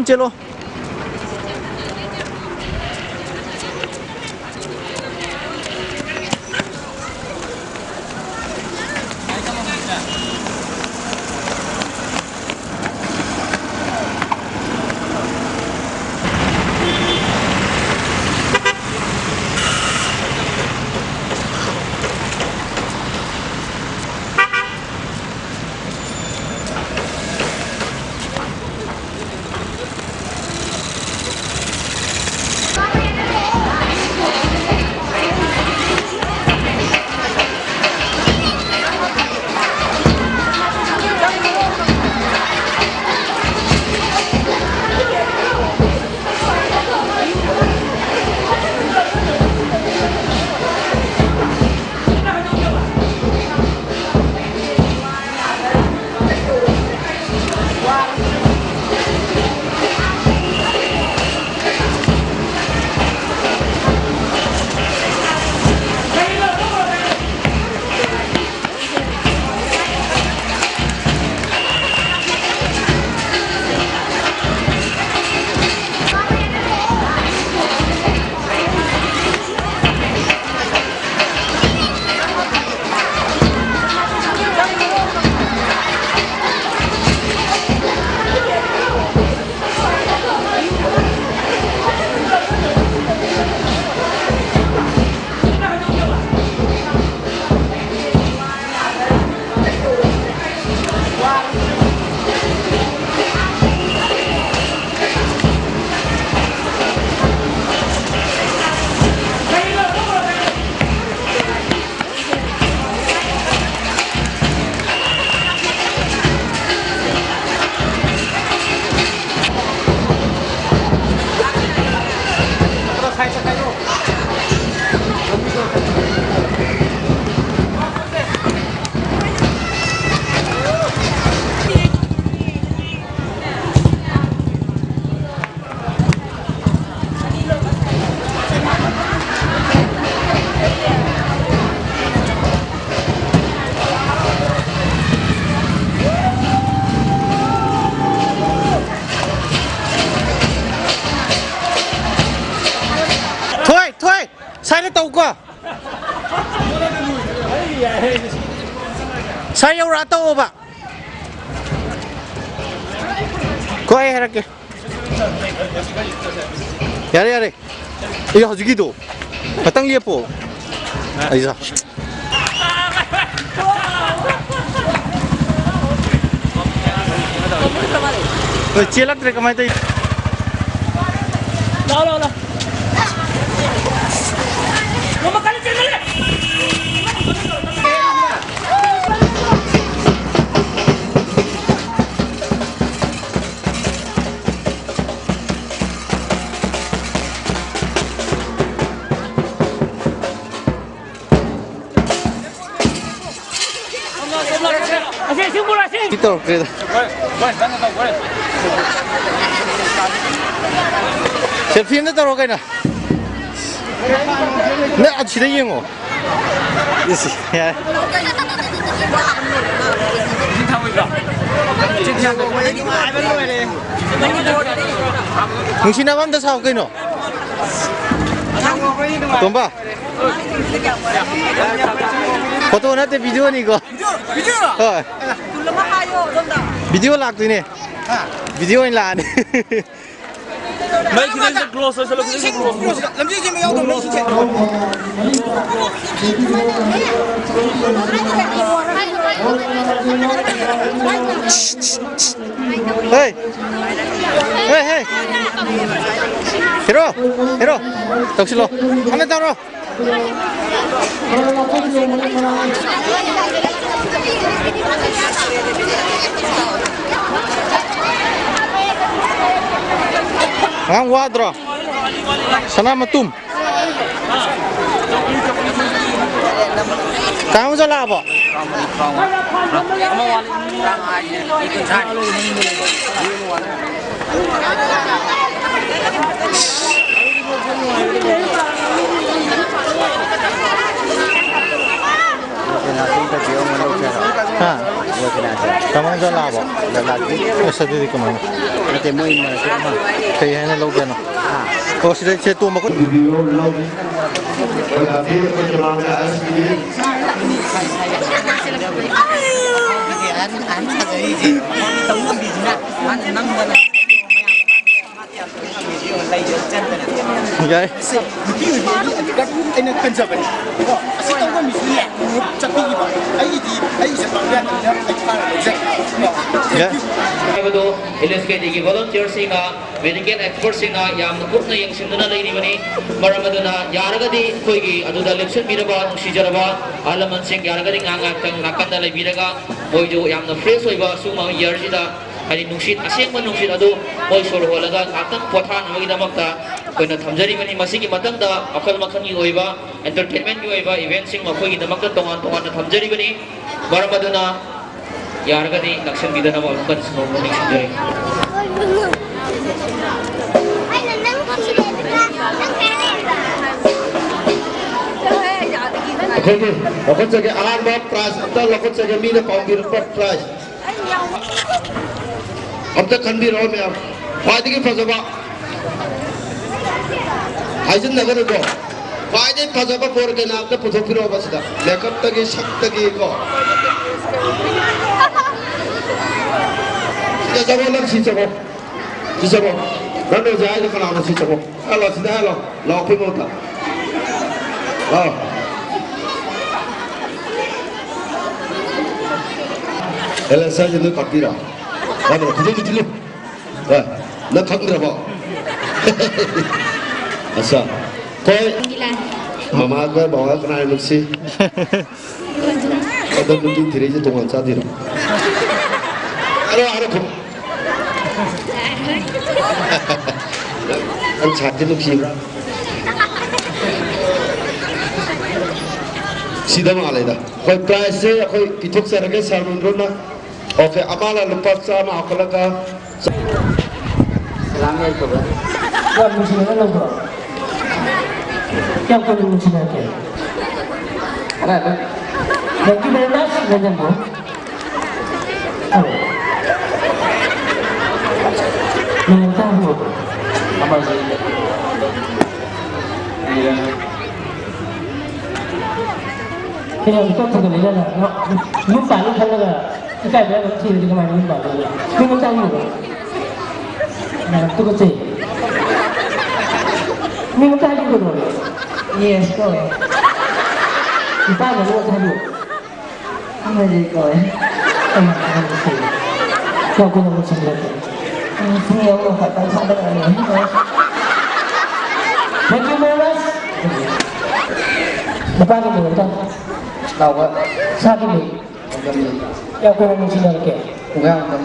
ꯆꯦꯜꯂꯣ꯫ ꯇꯧꯀꯣ꯫ ꯁꯥꯔ ꯌꯧꯔꯛꯑ ꯇꯧꯑꯣꯕ꯫ ꯀꯣ ꯑꯩ ꯍꯥꯏꯔꯛꯀꯦ꯫ ꯌꯥꯔꯦ, ꯌꯥꯔꯦ꯫ ꯑꯦ, ꯍꯧꯖꯤꯛꯀꯤꯗꯣ꯫ ꯉꯥꯛꯇꯪ ꯂꯦꯞꯄꯣ꯫ ꯑꯩ ꯁꯥ-, ꯍꯣꯏ, ꯆꯦꯜꯂꯛꯇ꯭ꯔꯦ, ꯀꯃꯥꯏꯅ ꯇꯧꯔꯤ? ꯂꯥꯎ, ꯂꯥꯎ, ꯂꯥꯎ꯫ ꯁꯤ ꯇꯧꯔꯛꯇ꯭ꯔꯦꯗ꯫ ꯁꯦꯜꯐꯤ ꯑꯝꯇ ꯇꯧꯔꯣ ꯀꯩꯅꯣ꯫ ꯅꯪ ꯑꯁꯤꯗ ꯌꯦꯡꯉꯣ꯫ ꯏꯁ, ꯌꯥꯔꯦ꯫ ꯅꯨꯡꯁꯤꯅꯕ ꯑꯝꯇ ꯁꯥꯎ ꯀꯩꯅꯣ꯫ ꯇꯣꯝꯕ꯫ ꯐꯣꯇꯣ ꯅꯠꯇꯦ, ꯚꯤꯗꯤꯑꯣꯅꯤꯀꯣ꯫ ꯍꯣꯏ꯫ ꯚꯤꯗꯤꯑꯣ ꯂꯥꯛꯇꯣꯏꯅꯦ꯫ ꯚꯤꯗꯤꯑꯣ ꯑꯣꯏꯅ ꯂꯥꯛꯑꯅꯤ꯫ ꯃꯩ ꯈꯤꯇꯪ close ꯑꯣꯏꯁꯜꯂꯣ, ꯈꯤꯇꯪ close꯫ ꯂꯝꯖꯦꯜ ꯆꯦꯟꯕ ꯌꯥꯎꯗꯕ ꯃꯤꯁꯤꯡꯁꯦ꯫ ꯍꯦ! ꯍꯦ, ꯍꯦ! ꯍꯦꯔꯣ! ꯍꯦꯔꯣ! ꯇꯧꯁꯤꯜꯂꯣ꯫ ꯑꯃ ꯇꯧꯔꯣ꯫ ꯑꯉꯥꯡ ꯋꯥꯗ꯭ꯔꯣ? ꯁꯅꯥ ꯃꯇꯨꯝ꯫ ꯀꯥꯡ ꯆꯠꯂꯛꯑꯕꯣ? ꯍꯥ? ꯇꯥꯃꯣ ꯆꯠꯂꯛꯑꯕꯣ? ꯑꯁ, ꯑꯗꯨꯗꯤ ꯀꯃꯥꯏꯅ? ꯅꯠꯇꯦ, ꯃꯣꯏ ꯃꯔꯛꯇ ꯑꯃ꯫ ꯀꯩ ꯍꯥꯏꯅ ꯂꯧꯗꯣꯏꯅꯣ? ꯍꯥ? ꯑꯣ, ꯁꯤꯗ ꯏꯆꯦ ꯇꯣꯝꯕ ꯈꯨꯠ-, ꯑꯩꯈꯣꯏ ꯂꯥꯛꯄꯤꯔꯤꯕ ꯑꯩꯈꯣꯏ ꯃꯃꯥꯡꯗ ꯑꯁꯤꯒꯤ ꯌꯥꯏ꯫ ꯑꯩꯅ ꯀꯟꯖꯕꯅꯤ꯫ ꯑꯁꯤ ꯇꯧꯕ ꯃꯤꯁꯤꯅꯦ, ꯆꯠꯄꯤꯈꯤꯕ꯫ ꯑꯩꯒꯤꯗꯤ, ꯑꯩꯒꯤꯁꯦ ꯄꯥꯝꯕ ꯌꯥꯗꯕꯅꯤꯅ ꯑꯩ ꯐꯥꯅ ꯂꯧꯖꯩ꯫ ꯌꯥꯏ꯫ ꯍꯥꯏꯕꯗꯣ ꯑꯦꯜ ꯑꯦꯁ ꯀꯦ ꯗꯤꯒꯤ ꯚꯣꯂꯨꯟꯇꯤꯌꯔꯁꯤꯡꯅ, ꯃꯦꯗꯤꯀꯦꯜ ꯑꯦꯛꯁꯄꯔꯠꯁꯤꯡꯅ ꯌꯥꯝꯅ ꯀꯨꯞꯅ ꯌꯦꯡꯁꯤꯟꯗꯨꯅ ꯂꯩꯔꯤꯕꯅꯤ꯫ ꯃꯔꯝ ꯑꯗꯨꯅ ꯌꯥꯔꯒꯗꯤ ꯑꯩꯈꯣꯏꯒꯤ ꯑꯗꯨꯗ ꯂꯦꯞꯁꯤꯟꯕꯤꯔꯕ ꯅꯨꯡꯁꯤꯖꯔꯕ ꯑꯍꯜ ꯂꯃꯟꯁꯤꯡ ꯌꯥꯔꯒꯗꯤ ꯉꯥꯏꯍꯥꯛ ꯉꯥꯏꯍꯥꯛꯇꯪ ꯅꯥꯀꯟꯗ ꯂꯩꯕꯤꯔꯒ ꯃꯣꯏꯁꯨ ꯌꯥꯝꯅ ꯐ꯭ꯔꯦꯁ ꯑꯣꯏꯕ ꯁꯤꯒꯨꯝꯕ ꯏꯌꯥꯔꯁꯤꯗ ꯍꯥꯏꯗꯤ ꯅꯨꯡꯁꯤꯠ, ꯑꯁꯦꯡꯕ ꯅꯨꯡꯁꯤꯠ ꯑꯗꯨ ꯃꯣꯏ ꯁꯣꯔ ꯍꯣꯜꯂꯒ ꯉꯥꯏꯍꯥꯛꯇꯪ ꯄꯣꯊꯥꯅꯕꯒꯤꯗꯃꯛꯇ ꯑꯩꯈꯣꯏꯅ ꯊꯝꯖꯔꯤꯕꯅꯤ꯫ ꯃꯁꯤꯒꯤ ꯃꯊꯪꯗ ꯃꯈꯜ ꯃꯈꯜꯒꯤ ꯑꯣꯏꯕ ꯑꯦꯟꯇꯔꯇꯦꯟꯃꯦꯟꯒꯤ ꯑꯣꯏꯕ ꯏꯚꯦꯟꯠꯁꯤꯡ ꯃꯈꯣꯏꯒꯤꯗꯃꯛꯇ ꯇꯣꯉꯥꯟ ꯇꯣꯉꯥꯟꯅ ꯊꯝꯖꯔꯤꯕꯅꯤ꯫ ꯃꯔꯝ ꯑꯗꯨꯅ ꯌꯥꯔꯒꯗꯤ ꯅꯛꯁꯤꯟꯕꯤꯗꯅꯕ ꯑꯃꯨꯛꯀ ꯅꯤꯡꯁꯤꯡꯖꯔꯤ꯫ ꯑꯩꯈꯣꯏꯒꯤ ꯂꯧꯈꯠꯆꯒꯦ, ꯑꯍꯥꯟꯕ ꯄ꯭ꯔꯥꯏꯖ ꯑꯝꯇ ꯂꯧꯈꯠꯆꯒꯦ, ꯃꯤꯅ ꯄꯥꯝꯕꯤꯔꯛꯄ ꯄ꯭ꯔꯥꯏꯖ꯫ ꯑꯝꯇ ꯈꯟꯕꯤꯔꯛꯑꯣ ꯃꯌꯥꯝ, ꯈ꯭ꯋꯥꯏꯗꯒꯤ ꯐꯖꯕ ꯍꯥꯏꯖꯤꯟꯅꯒꯅꯨꯀꯣ, ꯈ꯭ꯋꯥꯏꯗꯒꯤ ꯐꯖꯕ ꯕꯣꯔ ꯀꯩꯅꯥ ꯑꯝꯇ ꯄꯨꯊꯣꯛꯄꯤꯔꯛꯑꯣꯕ ꯁꯤꯗ, ꯃꯦꯀꯞꯇꯒꯤ, ꯁꯛꯇꯒꯤ ꯀꯣ꯫ ꯁꯤꯗ ꯆꯪꯉꯣ, ꯅꯪ ꯁꯤ ꯆꯪꯉꯣ, ꯁꯤ ꯆꯪꯉꯣ, ꯅꯪꯅ ꯍꯧꯖꯤꯛ ꯍꯥꯏꯗꯣ ꯀꯅꯥꯅꯣ? ꯁꯤ ꯆꯪꯉꯣ, ꯍꯜꯂꯣ, ꯁꯤꯗ ꯍꯜꯂꯣ, ꯂꯥꯎ, ꯑꯩꯈꯣꯏ ꯃꯍꯨꯠꯇ꯫ ꯑꯥ꯫ ꯑꯦꯂꯦꯛꯁꯥꯏꯁꯦ ꯅꯣꯏ ꯀꯥꯞꯄꯤꯔꯣ? ꯌꯥꯗ꯭ꯔꯣ? ꯈꯨꯗꯣꯜꯗꯨ ꯊꯤꯜꯂꯨ꯫ ꯑꯦ, ꯅꯪ ꯈꯪꯗ꯭ꯔꯕꯣ? ꯑꯠꯆꯥ꯫ ꯍꯣꯏ꯫ ꯃꯃꯥꯒ ꯕꯕꯥꯒ ꯀꯅꯥꯅ ꯅꯨꯡꯁꯤ? ꯑꯗꯣ ꯅꯨꯄꯤ ꯊꯤꯔꯛꯏꯁꯦ ꯇꯣꯉꯥꯟ ꯆꯥꯗꯣꯏꯔꯣ? ꯑꯔꯣ, ꯑꯔꯣ, ꯈꯨꯝ-, ꯅꯪ ꯁꯥꯛꯇꯤ ꯅꯨꯡꯁꯤꯕ꯭ꯔꯥ? ꯁꯤꯗ ꯃꯥꯜꯂꯦꯗ꯫ ꯑꯩꯈꯣꯏ ꯄ꯭ꯔꯥꯏꯖꯁꯦ ꯑꯩꯈꯣꯏ ꯄꯤꯊꯣꯛꯆꯔꯒꯦ, ꯁꯥꯔ ꯃꯟꯗ꯭ꯔꯣꯅ꯫ ꯑꯣꯀꯦ, ꯑꯃꯅ ꯂꯨꯄꯥ ꯆꯥꯝꯃ ꯍꯥꯞꯀꯠꯂꯒ꯫ ꯁꯂꯥꯝ ꯌꯥꯏꯐꯕ꯫ ꯌꯥꯝ ꯅꯨꯡꯁꯤꯅꯅ ꯂꯧꯕ꯭ꯔꯣ? ꯀꯌꯥꯝ ꯀꯨꯏꯅ ꯅꯨꯡꯁꯤꯅꯔꯛꯀꯦ? ꯈꯔ ꯑꯗꯨꯝ꯫ Thank you very much, ꯂꯦꯡꯖꯟ bro꯫ ꯑꯧ꯫ ꯅꯣꯡ ꯑꯝꯇ ꯍꯪꯉꯛꯑꯣ꯫ ꯑꯃꯁꯦ꯫ ꯍꯌꯦꯡ ꯏꯀꯣꯛ ꯊꯣꯡꯒꯠꯂꯛꯏꯗꯅ, ꯌꯨꯝ ꯄꯥꯟꯅꯤ ꯈꯜꯂꯒ ꯏꯀꯥꯏꯕ ꯑꯗꯨꯝ ꯊꯤꯔꯗꯤ ꯀꯃꯥꯏꯅ ꯌꯨꯝ ꯄꯥꯟꯗꯣꯏꯅꯣ? ꯃꯤ ꯃꯆꯥ ꯌꯦꯡꯉꯣ꯫ ꯌꯥꯝ ꯇꯨꯀꯠꯆꯩ꯫ ꯃꯤ ꯃꯆꯥ ꯌꯦꯡꯉꯣ꯫ ꯌꯦꯁ ꯀꯧꯋꯦ꯫ ꯅꯨꯄꯥ ꯑꯃ ꯂꯣꯟ ꯍꯥꯏꯕꯤꯌꯨ꯫ ꯑꯃꯗꯤ ꯀꯧꯋꯦ꯫ ꯑꯩꯅ ꯍꯥꯏꯕꯁꯦ꯫ ꯀꯌꯥꯝ ꯀꯨꯏꯅ ꯅꯨꯡꯁꯤꯅꯔꯒꯦ? ꯎꯝ, ꯄꯨꯡ ꯑꯍꯨꯝ ꯈꯛꯇꯪ ꯊꯥꯗꯔꯛꯑꯅꯤ꯫ Thank you very much. ꯅꯨꯄꯥꯒꯤ ꯃꯤꯡ ꯑꯝꯇ꯫ ꯂꯥꯎꯕ꯫ ꯏꯁꯥꯒꯤ ꯃꯤꯡ꯫ ꯀꯌꯥꯝ ꯀꯨꯏꯅ ꯅꯨꯡꯁꯤꯅꯔꯒꯦ? ꯄꯨꯡꯈꯥꯏꯃꯨꯛꯇꯪ꯫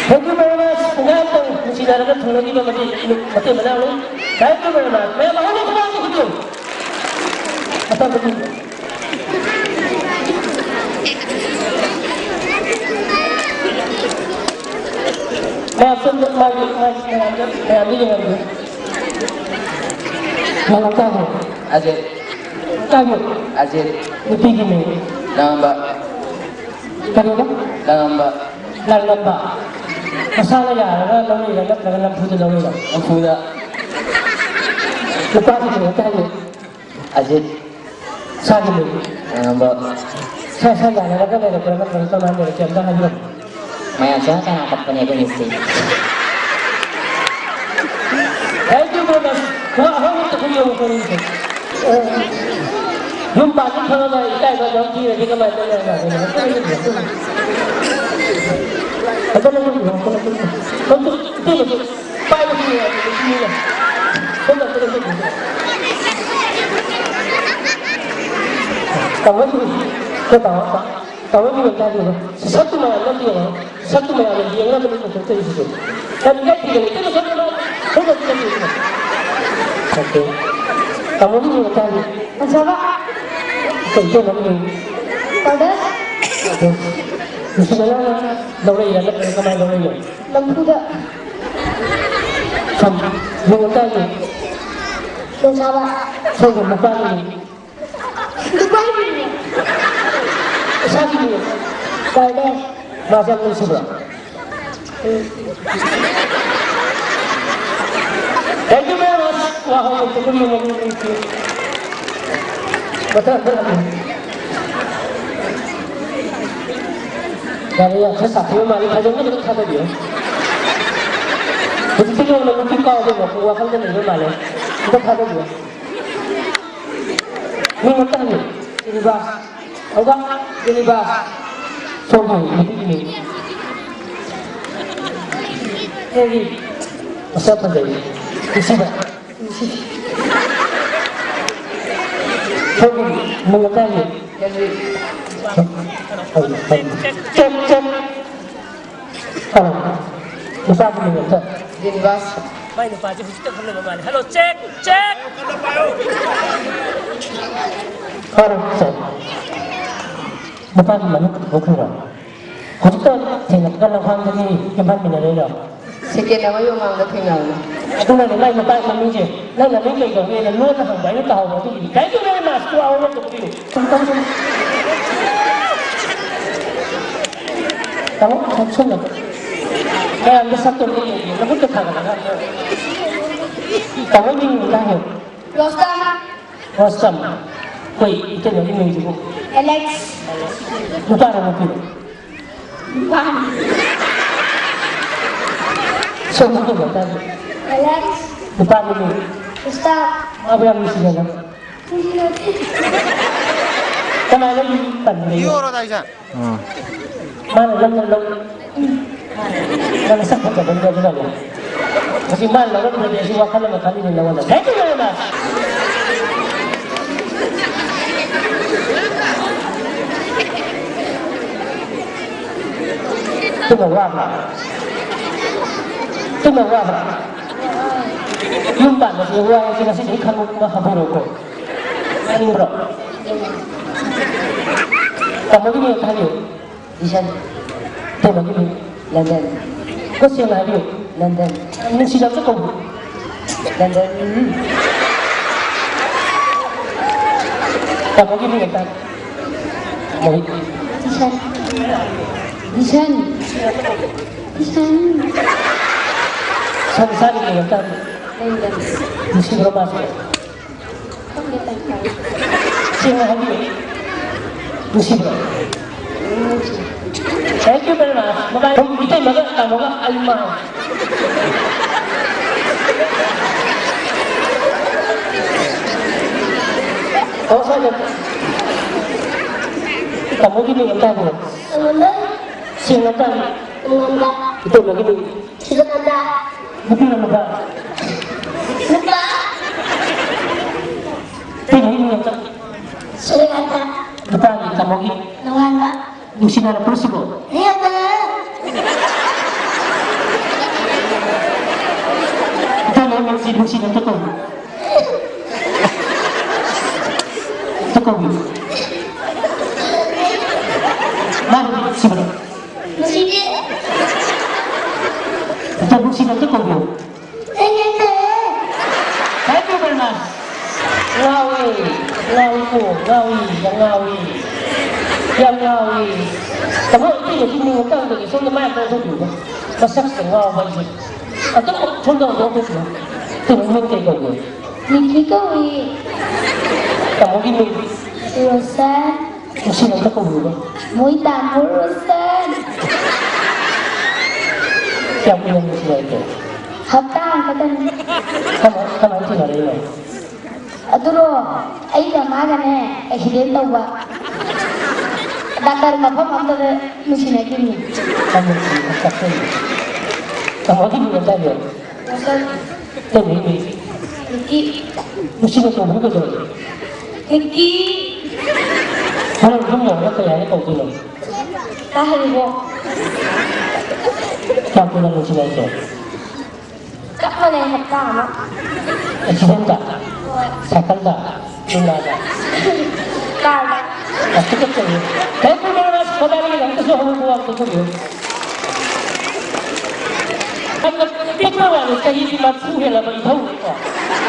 Thank you very much. ꯄꯨꯡꯈꯥꯏꯃꯨꯛꯇꯪ ꯅꯨꯡꯁꯤꯅꯔꯒ ꯊꯨꯡꯅꯈꯤꯕ ꯃꯇꯦꯛ, ꯃꯇꯩ ꯃꯅꯥꯎꯅꯤ꯫ Thank you very much. ꯃꯌꯥꯝ ꯑꯍꯨꯝꯃꯛ ꯈꯨꯕꯥꯛ ꯈꯨꯕꯤꯌꯨ꯫ ꯑꯇꯣꯞꯄꯗꯤ? ꯃꯌꯥꯝ ꯁꯣꯝꯗ ꯃꯥꯒꯤ, ꯃꯥꯒꯤ ꯃꯌꯥꯝꯗ, ꯃꯌꯥꯝꯗ ꯌꯦꯡꯍꯟꯕꯤꯌꯨ꯫ ꯃꯉꯥ ꯇꯥꯕ꯭ꯔꯣ? ꯑꯖꯤꯠ꯫ ꯇꯥꯕ꯭ꯔꯣ? ꯑꯖꯤꯠ꯫ ꯅꯨꯄꯤꯒꯤ ꯃꯤꯡ? ꯂꯥꯡꯉꯝꯕ꯫ ꯀꯔꯤꯕ? ꯂꯥꯡꯉꯝꯕ꯫ ꯂꯥꯡꯉꯝꯕ꯫ ꯃꯁꯥꯅ ꯌꯥꯔꯒ ꯂꯧꯔꯛꯏꯔꯥ ꯅꯠꯇ꯭ꯔꯒ ꯅꯝꯐꯨꯗ ꯂꯧꯔꯛꯏꯔꯣ? ꯅꯝꯐꯨꯗ꯫ ꯅꯨꯄꯥꯒꯤ ꯃꯤꯡ ꯑꯝꯇ ꯍꯥꯏꯕꯤꯌꯨ꯫ ꯑꯖꯤꯠ꯫ ꯏꯁꯥꯒꯤ ꯃꯤꯡ꯫ ꯂꯥꯡꯉꯝꯕ꯫ ꯏꯁꯥ, ꯏꯁꯥ ꯌꯥꯅꯔꯒ ꯂꯩꯔꯛꯄ꯭ꯔꯥ ꯅꯠꯇ꯭ꯔꯒ ꯀꯃꯥꯏꯅ ꯂꯩꯔꯛꯀꯦ ꯑꯝꯇ ꯍꯥꯏꯕꯤꯔꯝꯃꯨ꯫ ꯃꯌꯥꯝ ꯆꯪꯉꯛꯀꯥꯟꯗ ꯍꯥꯄꯛꯄꯅꯦ ꯑꯗꯨ ꯃꯤꯁꯇꯤ꯫ Thank you very much. ꯋꯥ ꯑꯍꯥꯟꯕ ꯇꯧꯕ ꯌꯦꯡꯉꯨ ꯀꯔꯤꯁꯦ꯫ ꯑ, ꯌꯨꯝ ꯄꯥꯟꯅꯤ ꯈꯪꯉꯒ ꯏꯀꯥꯏꯕ ꯑꯗꯨꯝ ꯊꯤꯔꯗꯤ ꯀꯃꯥꯏꯅ ꯇꯧꯅꯤ ꯍꯥꯏꯕ? ꯑꯝꯇ ꯂꯧꯊꯣꯛꯄꯤꯌꯨ, ꯑꯝꯇ ꯂꯧꯊꯣꯛꯄꯤꯌꯨ꯫ ꯑꯝꯇ ꯂꯧꯊꯣꯛꯄꯤꯌꯨ꯫ ꯄꯥꯏꯕ ꯊꯤꯡꯉꯦ ꯍꯥꯏꯕꯗꯤ ꯊꯤꯡꯉꯦ꯫ ꯁꯣꯝꯗ ꯑꯝꯇ ꯂꯧꯊꯣꯛꯄꯤꯌꯨ꯫ ꯇꯥꯃꯣ ꯊꯤꯡꯉꯦ꯫ ꯁꯦ ꯇꯥꯃꯣ, ꯇꯥꯃꯣ ꯊꯤꯡꯉꯦ ꯑꯝꯇ ꯍꯥꯏꯕꯤꯌꯨ꯫ ꯁꯛꯇꯨ ꯃꯌꯥꯝ ꯅꯠꯇꯦ ꯌꯦꯡꯉꯣ꯫ ꯁꯛꯇꯨ ꯃꯌꯥꯝꯅ ꯌꯦꯡꯅꯕꯅꯤ ꯂꯧꯊꯣꯛꯆꯔꯤꯁꯤꯁꯨ꯫ ꯀꯔꯤ ꯂꯦꯞꯄꯤꯒꯦ? ꯏꯆꯦ ꯃꯁꯛ ꯃꯌꯥꯝ ꯁꯣꯝꯗ ꯑꯝꯇ ꯂꯧꯊꯣꯛꯄꯤꯌꯨ꯫ ꯑꯣꯀꯦ꯫ ꯇꯥꯃꯣ ꯊꯤꯡꯉꯦ ꯑꯝꯇ ꯍꯥꯏꯕꯤꯌꯨ꯫ ꯐꯖꯕ꯫ ꯀꯩ ꯏꯇꯩꯃ ꯃꯤꯡ? ꯀꯧꯗꯦ꯫ ꯑꯣꯀꯦ꯫ ꯅꯨꯡꯁꯤꯅꯅ ꯂꯧꯔꯛꯏꯔꯥ ꯅꯠꯇ꯭ꯔꯒ ꯀꯃꯥꯏꯅ ꯂꯧꯔꯛꯏꯅꯣ? ꯅꯝꯐꯨꯗ꯫ ꯁꯝ, ꯃꯤꯡ ꯑꯝꯇ ꯍꯥꯏꯕꯤꯌꯨ꯫ ꯅꯨꯡꯁꯥꯕ꯫ ꯁꯣꯝꯒꯤ ꯅꯨꯄꯥꯒꯤ ꯃꯤꯡ? ꯅꯨꯄꯥꯒꯤ ꯃꯤꯡ? ꯏꯁꯥꯒꯤ ꯃꯤꯡ? ꯀꯧꯗꯦ꯫ ꯃꯥꯁꯦ ꯌꯥꯝ ꯅꯨꯡꯁꯤꯕ꯭ꯔꯣ? ꯎꯝ꯫ Thank you very much. ꯋꯥꯍꯪ ꯑꯗꯨꯒꯤ ꯃꯃꯤꯡ ꯂꯩꯇꯦ꯫ ꯃꯊꯪ ꯑꯝꯇ ꯂꯥꯛꯄꯤꯌꯨ꯫ ꯌꯥꯔꯦ, ꯌꯥꯔꯦ, ꯈꯔ ꯁꯥꯊꯤꯕ ꯃꯥꯜꯂꯦ, ꯐꯖꯅ ꯑꯝꯇ ꯊꯥꯗꯕꯤꯌꯨ꯫ ꯍꯧꯖꯤꯛꯇꯤ ꯅꯧꯅ ꯅꯨꯄꯤ ꯀꯥꯎꯕꯒꯤ ꯋꯥꯈꯜꯗ ꯂꯩꯕ ꯃꯥꯜꯂꯦ, ꯑꯝꯇ ꯊꯥꯗꯕꯤꯌꯨ꯫ ꯃꯤꯡ ꯑꯝꯇ ꯍꯥꯏꯕꯤꯌꯨ꯫ ꯖꯦꯅꯤꯕꯥꯁ꯫ ꯍꯧꯕ꯫ ꯖꯦꯅꯤꯕꯥꯁ꯫ ꯁꯣꯝꯒꯤ ꯅꯨꯄꯤꯒꯤ ꯃꯤꯡ꯫ ꯃꯦꯔꯤ꯫ ꯃꯁꯛ ꯐꯖꯩ꯫ ꯅꯨꯡꯁꯤꯕ꯫ ꯁꯣꯝꯒꯤ ꯃꯤꯡ ꯑꯝꯇ ꯍꯥꯏꯕꯤꯌꯨ꯫ ꯍꯦꯅꯔꯤ꯫ Check, check. ꯍꯜꯂꯣ꯫ ꯅꯨꯄꯥꯒꯤ ꯃꯤꯡ ꯑꯝꯇ꯫ ꯖꯦꯅꯤꯕꯥꯁ꯫ ꯃꯥꯏ ꯅꯨꯄꯥꯁꯦ ꯍꯧꯖꯤꯛꯇ ꯈꯪꯅꯕ ꯃꯥꯜꯂꯦ꯫ Hello, check, check. Hello, check. ꯅꯨꯄꯥꯒꯤ ꯃꯃꯤꯡ ꯄꯨꯊꯣꯛꯈ꯭ꯔꯤꯔꯣ? ꯍꯧꯖꯤꯛꯇ ꯊꯦꯡꯅꯕꯒ ꯂꯝꯈꯥꯡꯗꯒꯤ ꯌꯨꯝꯍꯟꯃꯤꯟꯅꯔꯛꯏꯔꯣ? ꯁꯦꯀꯦꯟ ꯑꯃꯒꯤ ꯃꯃꯥꯡꯗ ꯊꯦꯡꯅꯕꯅꯦ꯫ ꯑꯗꯨꯅꯅꯦ ꯃꯥꯏ ꯅꯨꯄꯥꯒꯤ ꯃꯃꯤꯡꯁꯦ ꯅꯪ ꯅꯃꯤꯡ ꯀꯩ ꯀꯧꯒꯦꯅ ꯂꯣꯟꯅ ꯍꯪꯕ ꯑꯩꯅ ꯇꯥꯍꯧꯕ ꯑꯗꯨꯒꯤꯅꯤ꯫ Thank you very much. Two hour ꯇꯧꯕꯤꯌꯨ꯫ ꯇꯥꯃꯣ, ꯁꯣꯝꯗ꯫ ꯃꯌꯥꯝꯗ ꯁꯛꯇꯣ ꯑꯝꯇ ꯌꯦꯡꯕꯤꯌꯨ꯫ ꯅꯈꯨꯠꯇ ꯊꯥꯡꯒꯠꯂꯒ ꯑꯝꯇ꯫ ꯇꯥꯃꯣ ꯃꯤꯡ ꯑꯝꯇ ꯍꯥꯏꯌꯨ꯫ ꯔꯣꯁꯇꯝ꯫ ꯔꯣꯁꯇꯝ꯫ ꯑꯩꯈꯣꯏ ꯏꯇꯩꯃꯒꯤ ꯃꯤꯡꯁꯤꯕꯨ? ꯑꯦꯂꯦꯛꯁ꯫ ꯅꯨꯄꯥꯔꯣ ꯅꯨꯄꯤꯔꯣ? ꯅꯨꯄꯥꯅꯤ꯫ ꯁꯣꯝꯗ ꯌꯦꯡꯉꯣ, ꯇꯥꯗꯦ꯫ ꯑꯦꯂꯦꯛꯁ꯫ ꯅꯨꯄꯥꯒꯤ ꯃꯤꯡ? ꯒꯨꯁꯇꯥꯞ꯫ ꯃꯥꯕꯨ ꯌꯥꯝ ꯅꯨꯡꯁꯤꯖꯕ꯫ ꯅꯨꯡꯁꯤꯅꯗꯦ꯫ ꯀꯃꯥꯏꯅ ꯌꯨꯝ ꯄꯟꯕꯅꯣ? ꯃꯥꯅ ꯅꯝꯅ ꯂꯧ-, ꯅꯪ ꯁꯛ ꯐꯖꯕꯩꯅꯦ ꯑꯗꯨꯅꯅꯦ꯫ ꯍꯧꯖꯤꯛ ꯃꯥꯅ ꯂꯧꯔꯝꯗ꯭ꯔꯗꯤ ꯑꯩꯁꯨ ꯋꯥꯈꯜ ꯑꯃ ꯈꯜꯂꯤꯅꯦ ꯅꯉꯣꯟꯗ꯫ Thank you very much. ꯇꯨꯝꯕ ꯋꯥꯕ꯭ꯔꯥ? ꯇꯨꯝꯕ ꯋꯥꯕ꯭ꯔꯥ? ꯌꯨꯝ ꯄꯥꯟꯕꯁꯦ ꯋꯥꯏ ꯍꯥꯏꯁꯦ ꯉꯁꯤꯗꯒꯤ ꯈꯪꯕ ꯍꯧꯔꯣꯀꯣ꯫ ꯌꯥꯅꯤꯡꯕ꯭ꯔꯣ? ꯇꯥꯃꯣꯒꯤ ꯃꯤꯡ ꯑꯝꯇ ꯍꯥꯏꯕꯤꯌꯨ꯫ ꯖꯤꯁꯟ꯫ ꯇꯥꯃꯣꯒꯤ ꯃꯤꯡ? ꯂꯟꯗꯟ꯫ ꯈꯔ ꯁꯦꯡꯅ ꯍꯥꯏꯕꯤꯌꯨ꯫ ꯂꯟꯗꯟ꯫ ꯅꯨꯡꯁꯤꯅꯕꯁꯨ ꯀꯧꯕ꯭ꯔꯣ? ꯂꯟꯗꯟ꯫ ꯇꯥꯃꯣꯒꯤ ꯃꯤꯡ ꯑꯝꯇ ꯍꯥꯏꯕꯤꯌꯨ꯫ ꯃꯣꯍꯤꯠ꯫ ꯖꯤꯁꯟ꯫ ꯖꯤꯁꯟ꯫ ꯖꯤꯁꯟ꯫ ꯁꯟ ꯁꯥꯒꯤ ꯃꯤꯡ ꯑꯝꯇ ꯍꯥꯏꯕꯤꯌꯨ꯫ ꯂꯟꯗꯟ꯫ ꯅꯨꯡꯁꯤꯕ꯭ꯔꯣ ꯃꯥꯁꯦ? ꯈꯪꯗꯦ, ꯇꯪꯈꯥꯏ꯫ ꯁꯦꯡꯅ ꯍꯥꯏꯕꯤꯌꯨ꯫ ꯅꯨꯡꯁꯤꯕ꯭ꯔꯣ? Thank you very much. ꯃꯕꯥꯅꯤ ꯏꯇꯩꯃꯒ ꯇꯥꯃꯣꯒ ꯑꯩ ꯃꯥ꯫ ꯑꯣ, ꯁ꯭ꯋꯥꯏꯗ ꯇꯥꯃꯣꯒꯤ ꯃꯤꯡ ꯑꯝꯇ ꯍꯥꯏꯕꯤꯌꯨ꯫ ꯇꯣꯉꯥꯟꯕ꯫ ꯁꯦꯡꯅ ꯑꯝꯇ ꯍꯥꯏꯕꯤꯌꯨ꯫ ꯇꯣꯉꯥꯟꯕ꯫ ꯏꯇꯩꯃꯒꯤ ꯃꯤꯡ꯫ ꯁꯤꯕꯀꯥꯟꯇ꯫ ꯅꯨꯄꯤꯔꯣ ꯅꯨꯄꯥ? ꯅꯨꯄꯥ꯫ ꯏꯇꯩꯃꯒꯤ ꯃꯤꯡ ꯑꯝꯇ꯫ ꯁꯨꯔꯤꯀꯥꯟꯇ꯫ ꯅꯨꯄꯥꯒꯤ ꯇꯥꯃꯣꯒꯤ꯫ ꯅꯣꯡꯉꯥꯟꯕ꯫ ꯅꯨꯡꯁꯤꯅꯔꯛꯄ꯭ꯔꯣ ꯁꯤꯕꯣ? ꯍꯦꯔꯥ! ꯏꯇꯩꯃ ꯅꯨꯡꯁꯤ, ꯅꯨꯡꯁꯤꯅ ꯑꯝꯇ ꯀꯧ꯫ ꯑꯝꯇ ꯀꯧꯕꯤꯌꯨ꯫ ꯃꯥꯕꯨ ꯅꯨꯡꯁꯤꯕ꯭ꯔꯣ? ꯅꯨꯡꯁꯤꯗꯦ꯫ ꯑꯝꯇ ꯅꯨꯡꯁꯤꯅ ꯑꯝꯇ ꯀꯧꯕꯤꯌꯨ꯫ ꯊꯦꯡꯉꯦ꯫ Thank you very much. ꯉꯥꯎꯋꯤ, ꯉꯥꯎꯋꯤꯀꯣ, ꯉꯥꯎꯋꯤ, ꯌꯥꯝ ꯉꯥꯎꯋꯤ, ꯌꯥꯝ ꯉꯥꯎꯋꯤ꯫ ꯇꯥꯃꯣ, ꯏꯇꯩꯃꯒꯤ ꯃꯤꯡ ꯑꯝꯇ ꯍꯪꯖꯒꯦ, ꯁꯣꯝꯗ ꯃꯥꯏ ꯑꯝꯇ ꯑꯣꯟꯊꯣꯛꯄꯤꯌꯨꯕ꯫ ꯃꯁꯛꯁꯤꯗ ꯉꯥꯎꯕ ꯑꯩꯁꯦ꯫ ꯑꯝꯇ ꯁꯣꯝꯗ ꯑꯝꯇ ꯑꯣꯟꯊꯣꯛꯄꯤꯌꯨ꯫ ꯏꯇꯩꯃꯒꯤ ꯃꯤꯡ ꯀꯩ ꯀꯧꯒꯦ? ꯃꯤꯀꯤ ꯀꯧꯏ꯫ ꯇꯥꯃꯣꯒꯤ ꯃꯤꯡ? ꯔꯣꯁꯟ꯫ ꯅꯨꯡꯁꯤꯅ ꯑꯝꯇ ꯀꯧꯕꯤꯌꯨꯕ꯫ ꯃꯣꯏ ꯇꯥꯃꯣ ꯔꯣꯁꯟ꯫ ꯀꯌꯥꯝ ꯀꯨꯏꯅ ꯅꯨꯡꯁꯤꯅꯔꯒꯦ? ꯍꯞꯇꯥ ꯑꯃꯈꯛꯇꯅꯤ꯫ ꯀꯃꯥꯏ-, ꯀꯃꯥꯏꯅ ꯇꯤꯟꯅꯔꯛꯏꯅꯣ? ꯑꯗꯨꯔꯣ, ꯑꯩꯒ ꯃꯥꯒꯅꯦ ꯑꯦꯛꯁꯤꯗꯦꯟ ꯇꯧꯕ꯫ ꯗꯥꯛꯇꯔ ꯃꯐꯝ ꯑꯝꯇꯗ ꯅꯨꯡꯁꯤꯅꯈꯤꯕꯅꯤ꯫ ꯌꯥꯝ ꯅꯨꯡꯁꯤ, ꯌꯥꯝ ꯆꯥꯛꯆꯩ꯫ ꯇꯥꯃꯣꯒꯤ ꯃꯤꯡ ꯑꯝꯇ ꯍꯥꯏꯕꯤꯌꯨ꯫ ꯔꯣꯁꯟ꯫ ꯀꯩꯅꯣ ꯏꯕꯦ? ꯅꯤꯀꯤ꯫ ꯅꯨꯡꯁꯤꯅ ꯀꯧꯕꯅ ꯀꯩꯗꯧꯔꯒꯦ? ꯅꯤꯀꯤ꯫ ꯍꯣꯔꯦꯟ ꯌꯨꯝ ꯌꯧꯔꯒ ꯀꯩ ꯍꯥꯏꯅ ꯀꯧꯗꯣꯏꯅꯣ? ꯇꯥꯍꯩꯔꯤꯕꯣ? ꯀꯌꯥꯝ ꯀꯨꯏꯅ ꯅꯨꯡꯁꯤꯅꯔꯒꯦ? ꯆꯞ ꯃꯥꯟꯅꯩ, ꯍꯞꯇꯥ ꯑꯃ꯫ ꯑꯦꯛꯁꯤꯗꯦꯟꯇ? ꯍꯣꯏ꯫ ꯁꯥꯏꯀꯜꯗ? ꯂꯨꯅꯥꯗ? ꯀꯥꯔꯗ꯫ ꯑꯁ, ꯇꯨꯀꯠꯆꯩꯌꯦ꯫ ꯍꯦ, ꯀꯨꯃꯥꯔ ꯔꯥꯖ ꯃꯕꯥꯅꯤꯒꯤ ꯑꯝꯇꯁꯨ ꯍꯧꯕ ꯋꯥ ꯑꯝꯇ ꯊꯣꯛꯄꯤꯌꯨ꯫ ꯌꯥꯝꯅ ꯄꯤꯛꯄ ꯋꯥꯅꯤ, ꯆꯍꯤꯗꯤ ꯃꯔꯐꯨ ꯍꯦꯜꯂꯕ ꯏꯙꯧꯅꯤꯀꯣ꯫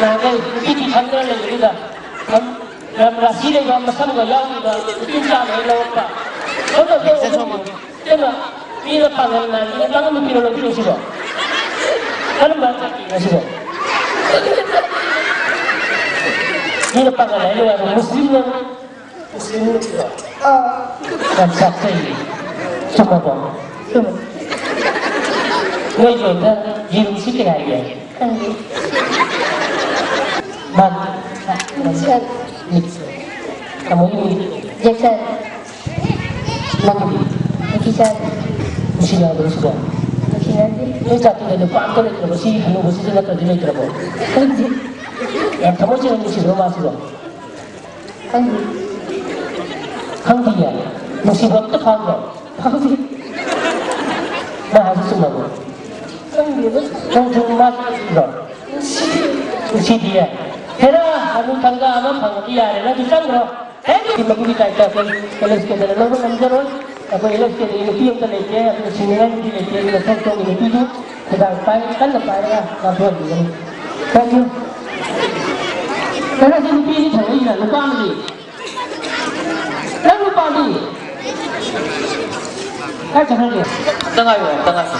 ꯅꯍꯥꯟꯈꯩ ꯅꯨꯄꯤ ꯊꯤ ꯈꯪꯗꯅ ꯂꯩꯕꯗꯨꯗ ꯌꯥꯝ ꯔꯥꯁꯤ ꯂꯩꯕ, ꯃꯁꯝꯒ ꯌꯥꯎꯗꯕ ꯅꯨꯄꯤ ꯃꯆꯥ ꯑꯃ ꯍꯦꯛ ꯂꯧꯔꯛꯄ꯫ ꯑꯗꯨꯅ ꯑꯩꯈꯣꯏ ꯏꯆꯦ ꯁꯣꯝ ꯍꯧꯖꯤꯛ ꯏꯇꯩꯃ, ꯃꯤꯅ ꯄꯥꯡꯒꯜ ꯅꯥꯏꯗꯦꯅ ꯇꯥꯡꯒ ꯅꯨꯄꯤꯔꯣ ꯂꯧꯕꯤꯔꯛꯏꯁꯤꯕꯣ? ꯀꯔꯝꯕ ꯖꯥꯇꯤꯅꯣ ꯁꯤꯕꯣ? ꯃꯤꯅ ꯄꯥꯡꯒꯜ ꯍꯥꯏ ꯂꯣꯏꯔꯦ꯫ ꯃꯨꯁꯂꯤꯝꯅ, ꯃꯨꯁꯂꯤꯝ ꯅꯠꯇ꯭ꯔꯣ? ꯑꯥ꯫ ꯌꯥꯝ ꯆꯥꯛꯆꯩꯌꯦ꯫ ꯆꯨꯝꯃꯕꯣ? ꯆꯨꯝꯃꯦ꯫ ꯅꯣꯏꯒꯤ ꯑꯣꯏꯅ ꯌꯦꯔꯨꯝꯁꯤ ꯀꯩ ꯍꯥꯏꯒꯦ? ꯈꯪꯗꯦ꯫ ꯃꯥ-, ꯃꯤꯛꯁꯟ꯫ ꯃꯤꯛꯁꯟ꯫ ꯇꯥꯃꯣꯒꯤ ꯃꯤꯡꯗꯤ? ꯖꯦꯛꯁꯟ꯫ ꯅꯪꯒꯤꯗꯤ? ꯅꯤꯀꯤꯁꯟ꯫ ꯅꯨꯡꯁꯤꯅꯕ꯭ꯔꯣ ꯁꯤꯕꯣ? ꯅꯨꯡꯁꯤꯅꯗꯦ꯫ ꯅꯣꯏ ꯖꯥꯇꯤꯗ ꯅꯨꯄꯥ ꯑꯝꯇ ꯂꯩꯇ꯭ꯔꯕꯣ? ꯁꯤ ꯍꯅꯨꯕꯁꯤꯗ ꯅꯠꯇ꯭ꯔꯗꯤ ꯂꯩꯇ꯭ꯔꯕꯣ? ꯈꯪꯗꯦ꯫ ꯌꯥꯝ ꯊꯃꯣꯏ ꯁꯦꯡꯅ ꯅꯨꯡꯁꯤꯕ꯭ꯔꯣ ꯃꯥ ꯁꯤꯕꯣ? ꯈꯪꯗꯦ꯫ ꯈꯪꯗꯤꯌꯦ? ꯅꯨꯡꯁꯤꯕ ꯑꯝꯇ ꯐꯥꯎꯗ꯭ꯔꯣ? ꯐꯥꯎꯗꯦ꯫ ꯅꯪ ꯍꯥꯏꯁꯤ ꯆꯨꯝꯃꯕꯣ? ꯈꯪꯗꯦꯗ꯫ ꯅꯪꯁꯨ ꯃꯥ ꯅꯨꯡꯁꯤꯗ꯭ꯔꯣ? ꯅꯨꯡꯁꯤꯗꯤꯌꯦ? ꯍꯦꯔꯥ, ꯍꯅꯨ ꯊꯪꯒꯥ ꯑꯃ ꯐꯪꯉꯗꯤ ꯌꯥꯔꯦ, ꯅꯪꯁꯨ ꯆꯪꯈ꯭ꯔꯣ꯫ ꯍꯦꯛ ꯃꯗꯨꯒꯤ ꯇꯥꯏꯞꯇ ꯑꯩꯈꯣꯏ ꯑꯦꯜ ꯑꯦꯁ ꯀꯦꯗꯅ ꯂꯧꯕ ꯉꯝꯖꯔꯣꯏ꯫ ꯑꯩꯈꯣꯏ ꯑꯦꯜ ꯑꯦꯁ ꯀꯦꯗꯒꯤ ꯅꯨꯄꯤ ꯑꯝꯇ ꯂꯩꯇꯦ, ꯑꯗꯨꯅ ꯁꯤꯡꯅꯤꯡꯉꯥꯏ ꯅꯨꯄꯤ ꯂꯩꯇꯦ, ꯑꯗꯨꯅ ꯊꯣꯛ ꯊꯣꯛꯀꯤ ꯅꯨꯄꯤꯗꯨ ꯈꯨꯗꯥꯡ ꯄꯥꯏ-, ꯀꯟꯅ ꯄꯥꯏꯔꯒ ꯉꯥꯡꯊꯣꯛꯍꯟꯕꯤꯒꯅꯤ꯫ Thank you꯫ ꯀꯩꯅꯣꯁꯤ ꯅꯨꯄꯤ ꯑꯅꯤ ꯊꯝꯃꯛꯏꯁꯤꯅ ꯅꯨꯄꯥ ꯑꯃꯗꯤ? ꯅꯪ ꯅꯨꯄꯥꯗꯤ? ꯀꯥꯏ ꯆꯠꯈ꯭ꯔꯒꯦ? ꯑꯝꯇ ꯉꯥꯏꯌꯣ, ꯑꯝꯇ ꯉꯥꯏꯌꯣ꯫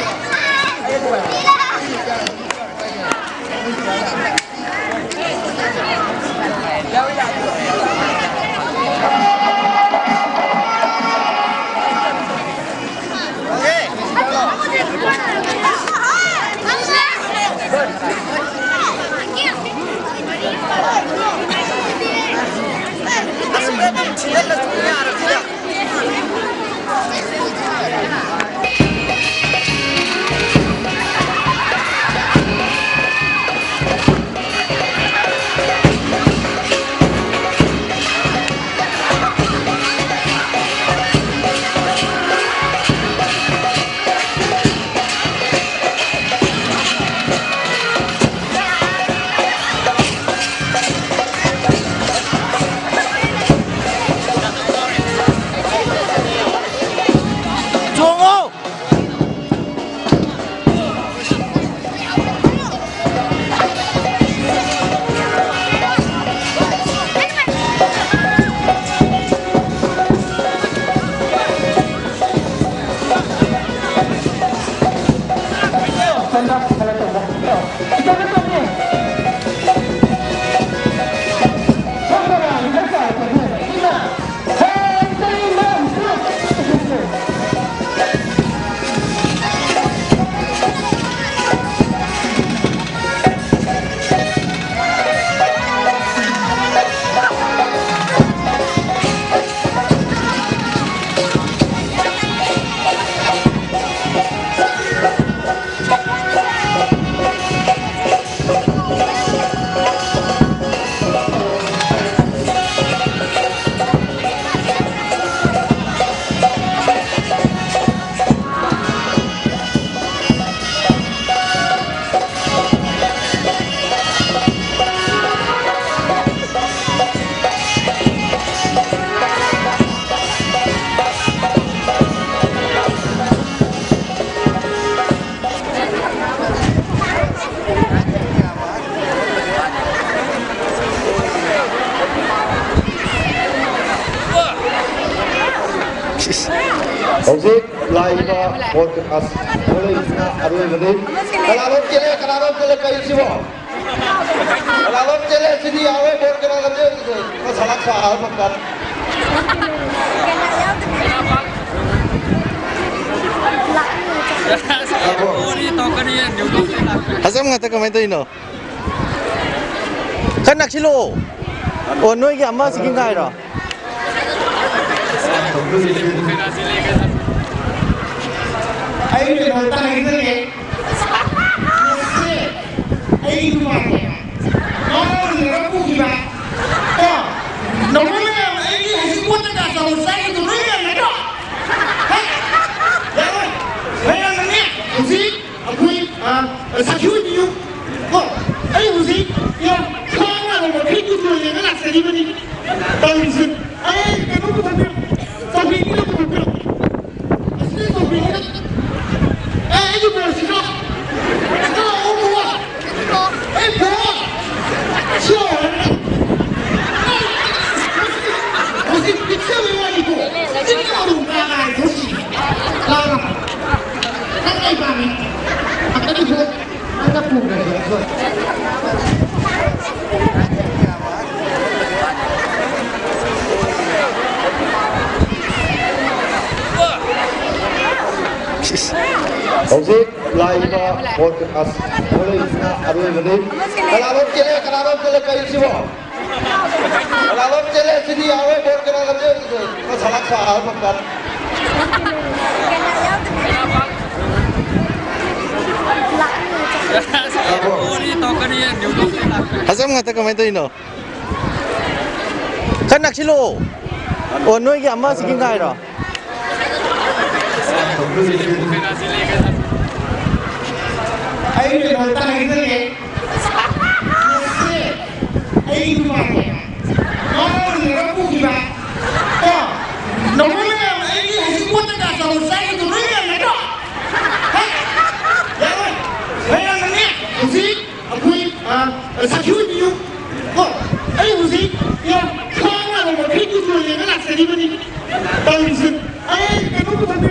ꯍꯧꯖꯤꯛ ꯂꯥꯛꯏꯕ ꯕꯣꯜ ꯀꯥꯁ ꯊꯣꯛꯂꯛꯏꯁꯤꯅ ꯑꯔꯣꯏꯕꯅꯤ꯫ ꯀꯅꯥꯅꯣꯝ ꯆꯦꯜꯂꯦ, ꯀꯅꯥꯅꯣꯝ ꯆꯦꯜꯂꯦ, ꯀꯩꯁꯤꯕꯣ? ꯀꯅꯥꯅꯣꯝ ꯆꯦꯜꯂꯦ, ꯁꯤꯗꯤ ꯌꯥꯔꯣꯏ, ꯕꯣꯜ ꯀꯅꯥ ꯂꯝꯖꯦꯜ? ꯁꯂꯥꯛ ꯁꯥ ꯑꯍꯜ ꯃꯈꯜ꯫ ꯑꯆꯝ ꯉꯥꯛꯇ ꯀꯃꯥꯏꯅ ꯇꯧꯔꯤꯅꯣ? ꯈꯔ ꯅꯛꯁꯤꯜꯂꯛꯑꯣ꯫ ꯑꯣ, ꯅꯣꯏꯒꯤ ꯑꯃꯁꯤꯒꯤ ꯉꯥꯏꯔꯣ? ꯑꯩ ꯀꯩꯅꯣꯝꯇ ꯍꯥꯏꯖꯒꯦ꯫ ꯉꯁꯤ ꯑꯩ ꯅꯨꯡꯉꯥꯏꯇꯦ꯫ ꯃꯥꯅ ꯎꯅꯔ ꯄꯨꯈꯤꯕ꯫ ꯀꯣ? ꯅꯈꯣꯏ ꯃꯌꯥꯝ ꯑꯩꯒꯤ ꯍꯧꯖꯤꯛ ꯄꯣꯠꯇ ꯀꯥ ꯆꯥꯎꯅ ꯆꯥꯏꯔꯤꯗꯣ ꯅꯣꯏ ꯃꯌꯥꯝ ꯅꯠꯇ꯭ꯔꯣ? ꯍꯦ? ꯌꯥꯔꯣꯏ꯫ ꯃꯌꯥꯝꯅꯅꯦ ꯍꯧꯖꯤꯛ ꯑꯩꯈꯣꯏ, ꯑ, ꯁꯥꯈꯤ ꯑꯣꯏꯕꯤꯌꯨ꯫ ꯀꯣ, ꯑꯩ ꯍꯧꯖꯤꯛ ꯌꯥꯝ ꯈꯥꯡꯉꯒ ꯃꯈꯩ ꯀꯨꯆꯨ ꯌꯦꯡꯉ ꯂꯥꯛꯆꯔꯤꯕꯅꯤ꯫ ꯇꯧꯔꯤꯁꯦ꯫ ꯑꯩ ꯀꯩꯅꯣ ꯄꯨꯊꯣꯛꯄꯤꯔꯣ꯫ ꯆꯧꯀ꯭ꯔꯤ ꯑꯃ ꯄꯨꯊꯣꯛꯄꯤꯔꯣ꯫ ꯑꯁꯤꯗ ꯆꯧꯀ꯭ꯔꯤ ꯑꯃ꯫ ꯑꯦ, ꯑꯩꯒꯤ ꯕꯣꯜꯁꯤꯗ꯫ ꯁꯤꯗ ꯂꯥꯛꯑꯣ, ꯕꯣꯜ꯫ ꯑꯩ ꯕꯣꯜ꯫ ꯁꯤ ꯂꯥꯛꯑꯣ ꯍꯥꯏꯕꯅꯦ꯫ ꯍꯧꯖꯤꯛ ꯄꯤꯛꯆꯕꯩ ꯋꯥꯅꯤꯀꯣ꯫ ꯆꯤꯡ ꯃꯔꯨ ꯀꯥ ꯀꯥꯏ ꯊꯣꯛꯁꯤ꯫ ꯂꯥꯛꯑꯣ꯫ ꯅꯪ ꯀꯩ ꯄꯥꯝꯃꯤ? ꯑꯝꯇꯗꯤ ꯊꯣꯛ-, ꯑꯝꯇ ꯄꯨꯈ꯭ꯔꯒꯦ ꯑꯩꯈꯣꯏ꯫ ꯍꯧꯖꯤꯛ ꯂꯥꯛꯏꯕ ꯕꯣꯜ ꯀꯥꯁ ꯊꯣꯛꯂꯛꯏꯁꯤꯅ ꯑꯔꯣꯏꯕꯅꯤ꯫ ꯀꯅꯥꯅꯣꯝ ꯆꯦꯜꯂꯦ, ꯀꯅꯥꯅꯣꯝ ꯆꯦꯜꯂꯦ, ꯀꯩꯁꯤꯕꯣ? ꯀꯅꯥꯅꯣꯝ ꯆꯦꯜꯂꯦ, ꯁꯤꯗꯤ ꯌꯥꯔꯣꯏ, ꯕꯣꯜ ꯀꯅꯥ ꯂꯝꯖꯦꯜ? ꯁꯂꯥꯛ ꯁꯥ ꯑꯍꯜ ꯃꯈꯜ꯫ ꯍꯖꯝ ꯉꯥꯛꯇ ꯀꯃꯥꯏꯅ ꯇꯧꯔꯤꯅꯣ? ꯈꯔ ꯅꯛꯁꯤꯜꯂꯛꯑꯣ꯫ ꯑꯣ, ꯅꯣꯏꯒꯤ ꯑꯃꯁꯤꯒꯤ ꯉꯥꯏꯔꯣ? ꯑꯩ ꯀꯩꯅꯣꯝꯇ ꯍꯥꯏꯖꯒꯦ꯫ ꯉꯁꯤ ꯑꯩ ꯅꯨꯡꯉꯥꯏꯇꯦ꯫ ꯃꯥꯅ ꯎꯅꯔ ꯄꯨꯈꯤꯕ꯫ ꯀꯣ? ꯅꯈꯣꯏ ꯃꯌꯥꯝ ꯑꯩꯒꯤ ꯍꯧꯖꯤꯛ ꯄꯣꯠꯇ ꯀꯥ ꯆꯥꯎꯅ ꯆꯥꯏꯔꯤꯗꯣ ꯅꯣꯏ ꯃꯌꯥꯝ ꯅꯠꯇ꯭ꯔꯣ? ꯍꯦ? ꯌꯥꯔꯣꯏ꯫ ꯃꯌꯥꯝꯅꯅꯦ ꯍꯧꯖꯤꯛ ꯑꯩꯈꯣꯏ, ꯑ, ꯁꯥꯈꯤ ꯑꯣꯏꯕꯤꯌꯨ꯫ ꯀꯣ? ꯑꯩ ꯍꯧꯖꯤꯛ ꯌꯥꯝ ꯈꯥꯡꯉꯒ ꯃꯈꯩ ꯀꯨꯆꯨ ꯌꯦꯡꯉ ꯂꯥꯛꯆꯔꯤꯕꯅꯤ꯫ ꯇꯧꯔꯤꯁꯦ꯫ ꯑꯩ ꯀꯩꯅꯣ ꯄꯨꯊꯣꯛ-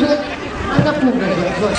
ꯑꯝꯇ ꯄꯨꯈ꯭ꯔꯒꯦ ꯑꯩꯈꯣꯏ꯫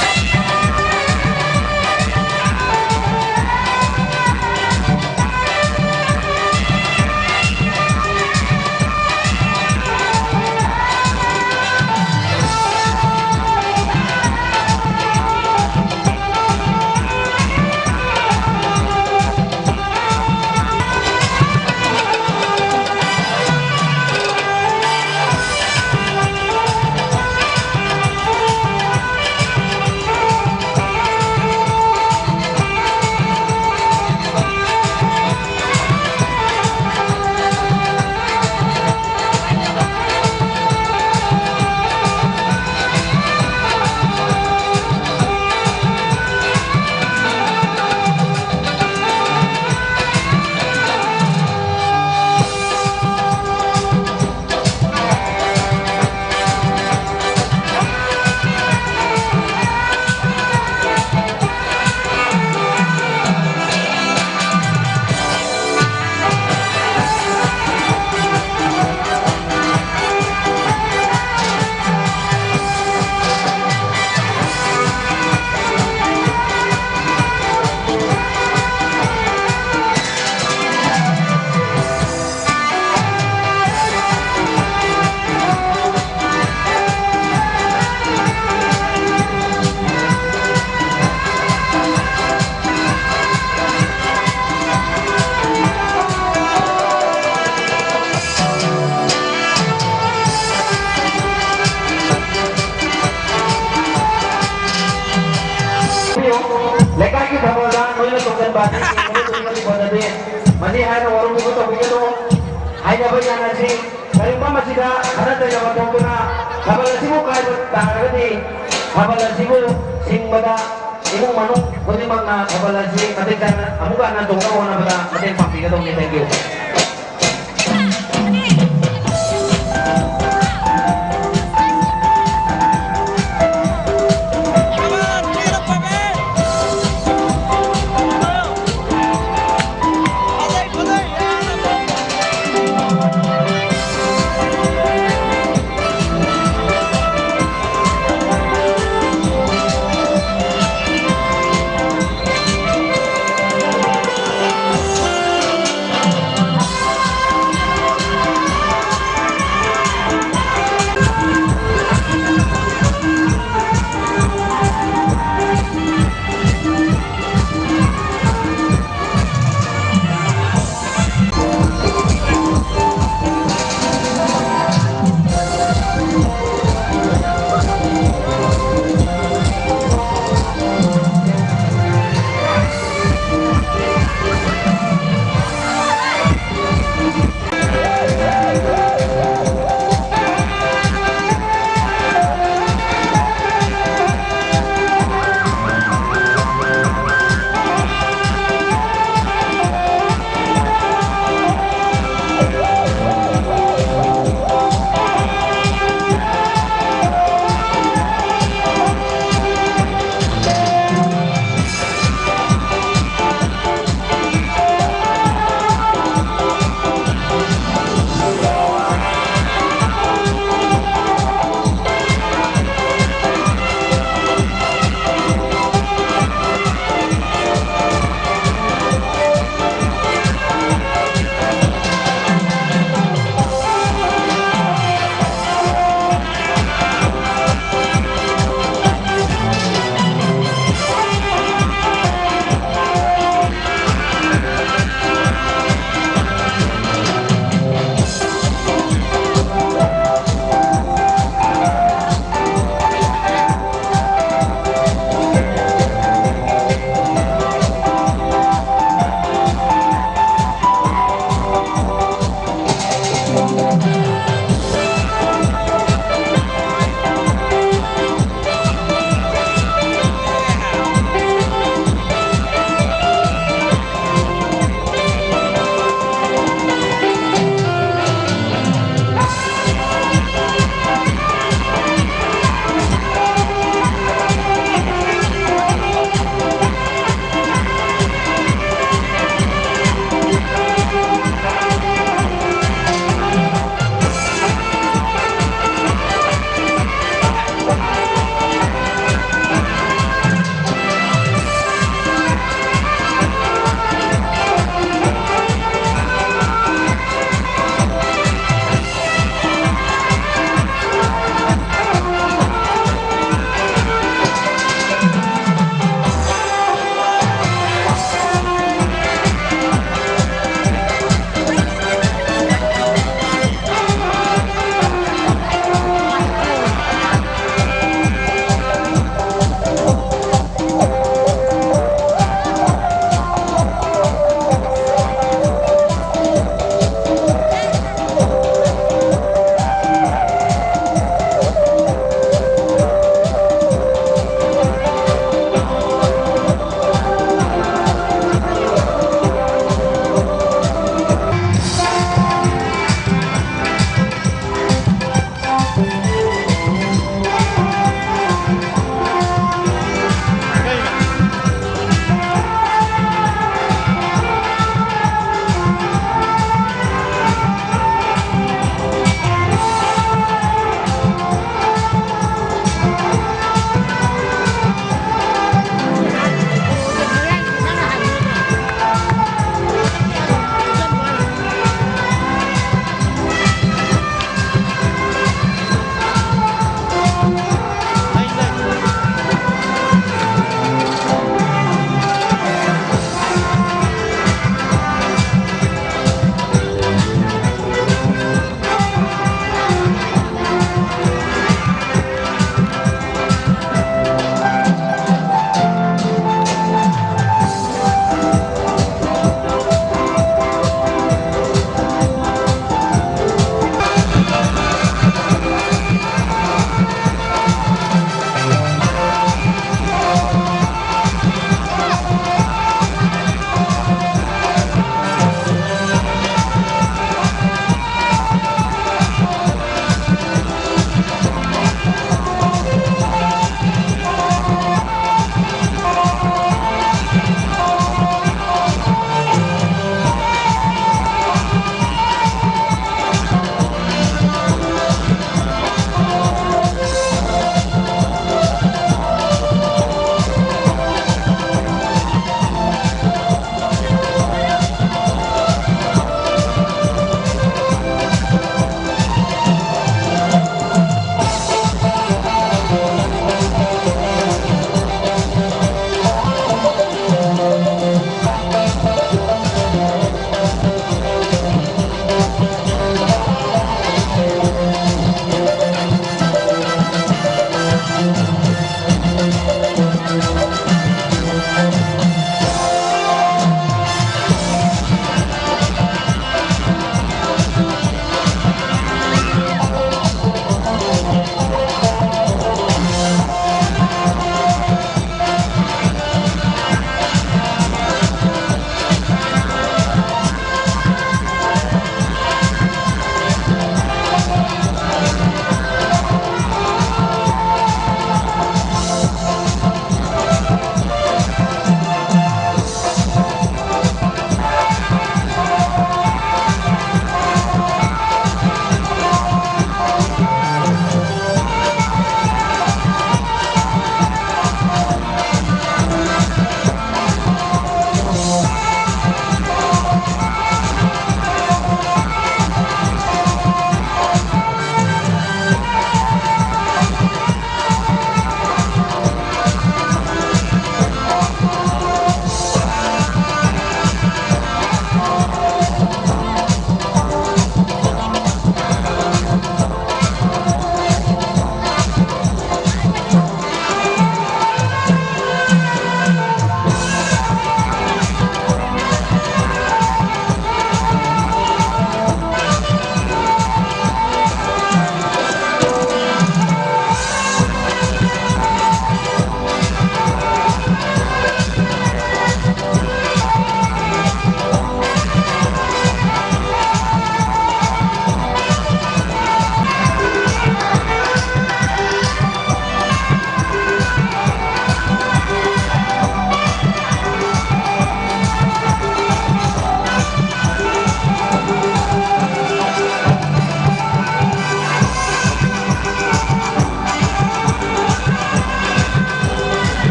ꯂꯩꯀꯥꯏꯒꯤ ꯊꯥꯕꯜꯗ ꯅꯣꯏꯅ ꯇꯣꯡꯁꯤꯟꯕ ꯑꯁꯤ ꯌꯦꯡꯕꯗ ꯇꯨꯝꯕꯗꯤ ꯐꯖꯗꯦ꯫ ꯃꯁꯤ ꯍꯥꯏꯅ ꯋꯥꯔꯧꯕꯤꯕ ꯇꯧꯕꯤꯒꯅꯨ꯫ ꯍꯥꯏꯅꯕ ꯌꯥꯅꯁꯤ꯫ ꯀꯔꯤꯒꯨꯝꯕ ꯃꯁꯤꯗ ꯈꯠꯅ ꯆꯩꯅꯕ ꯊꯣꯛꯇꯨꯅ ꯊꯥꯕꯜ ꯑꯁꯤꯕꯨ ꯀꯥꯏꯕ ꯇꯥꯔꯒꯗꯤ ꯊꯥꯕꯜ ꯑꯁꯤꯕꯨ ꯁꯤꯡꯕꯗ ꯏꯃꯨꯡ ꯃꯅꯨꯡ ꯈꯨꯗꯤꯡꯃꯛꯅ ꯊꯥꯕꯜ ꯑꯁꯤ ꯃꯇꯤꯛ ꯆꯥꯅ ꯑꯃꯨꯛꯀ ꯍꯟꯅ ꯇꯣꯡꯅꯕ ꯍꯣꯠꯅꯕꯗ ꯃꯇꯦꯡ ꯄꯥꯡꯕꯤꯒꯗꯧꯅꯤ꯫ Thank you꯫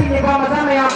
ꯅꯨꯄꯥ ꯃꯆꯥ ꯃꯌꯥꯝ꯫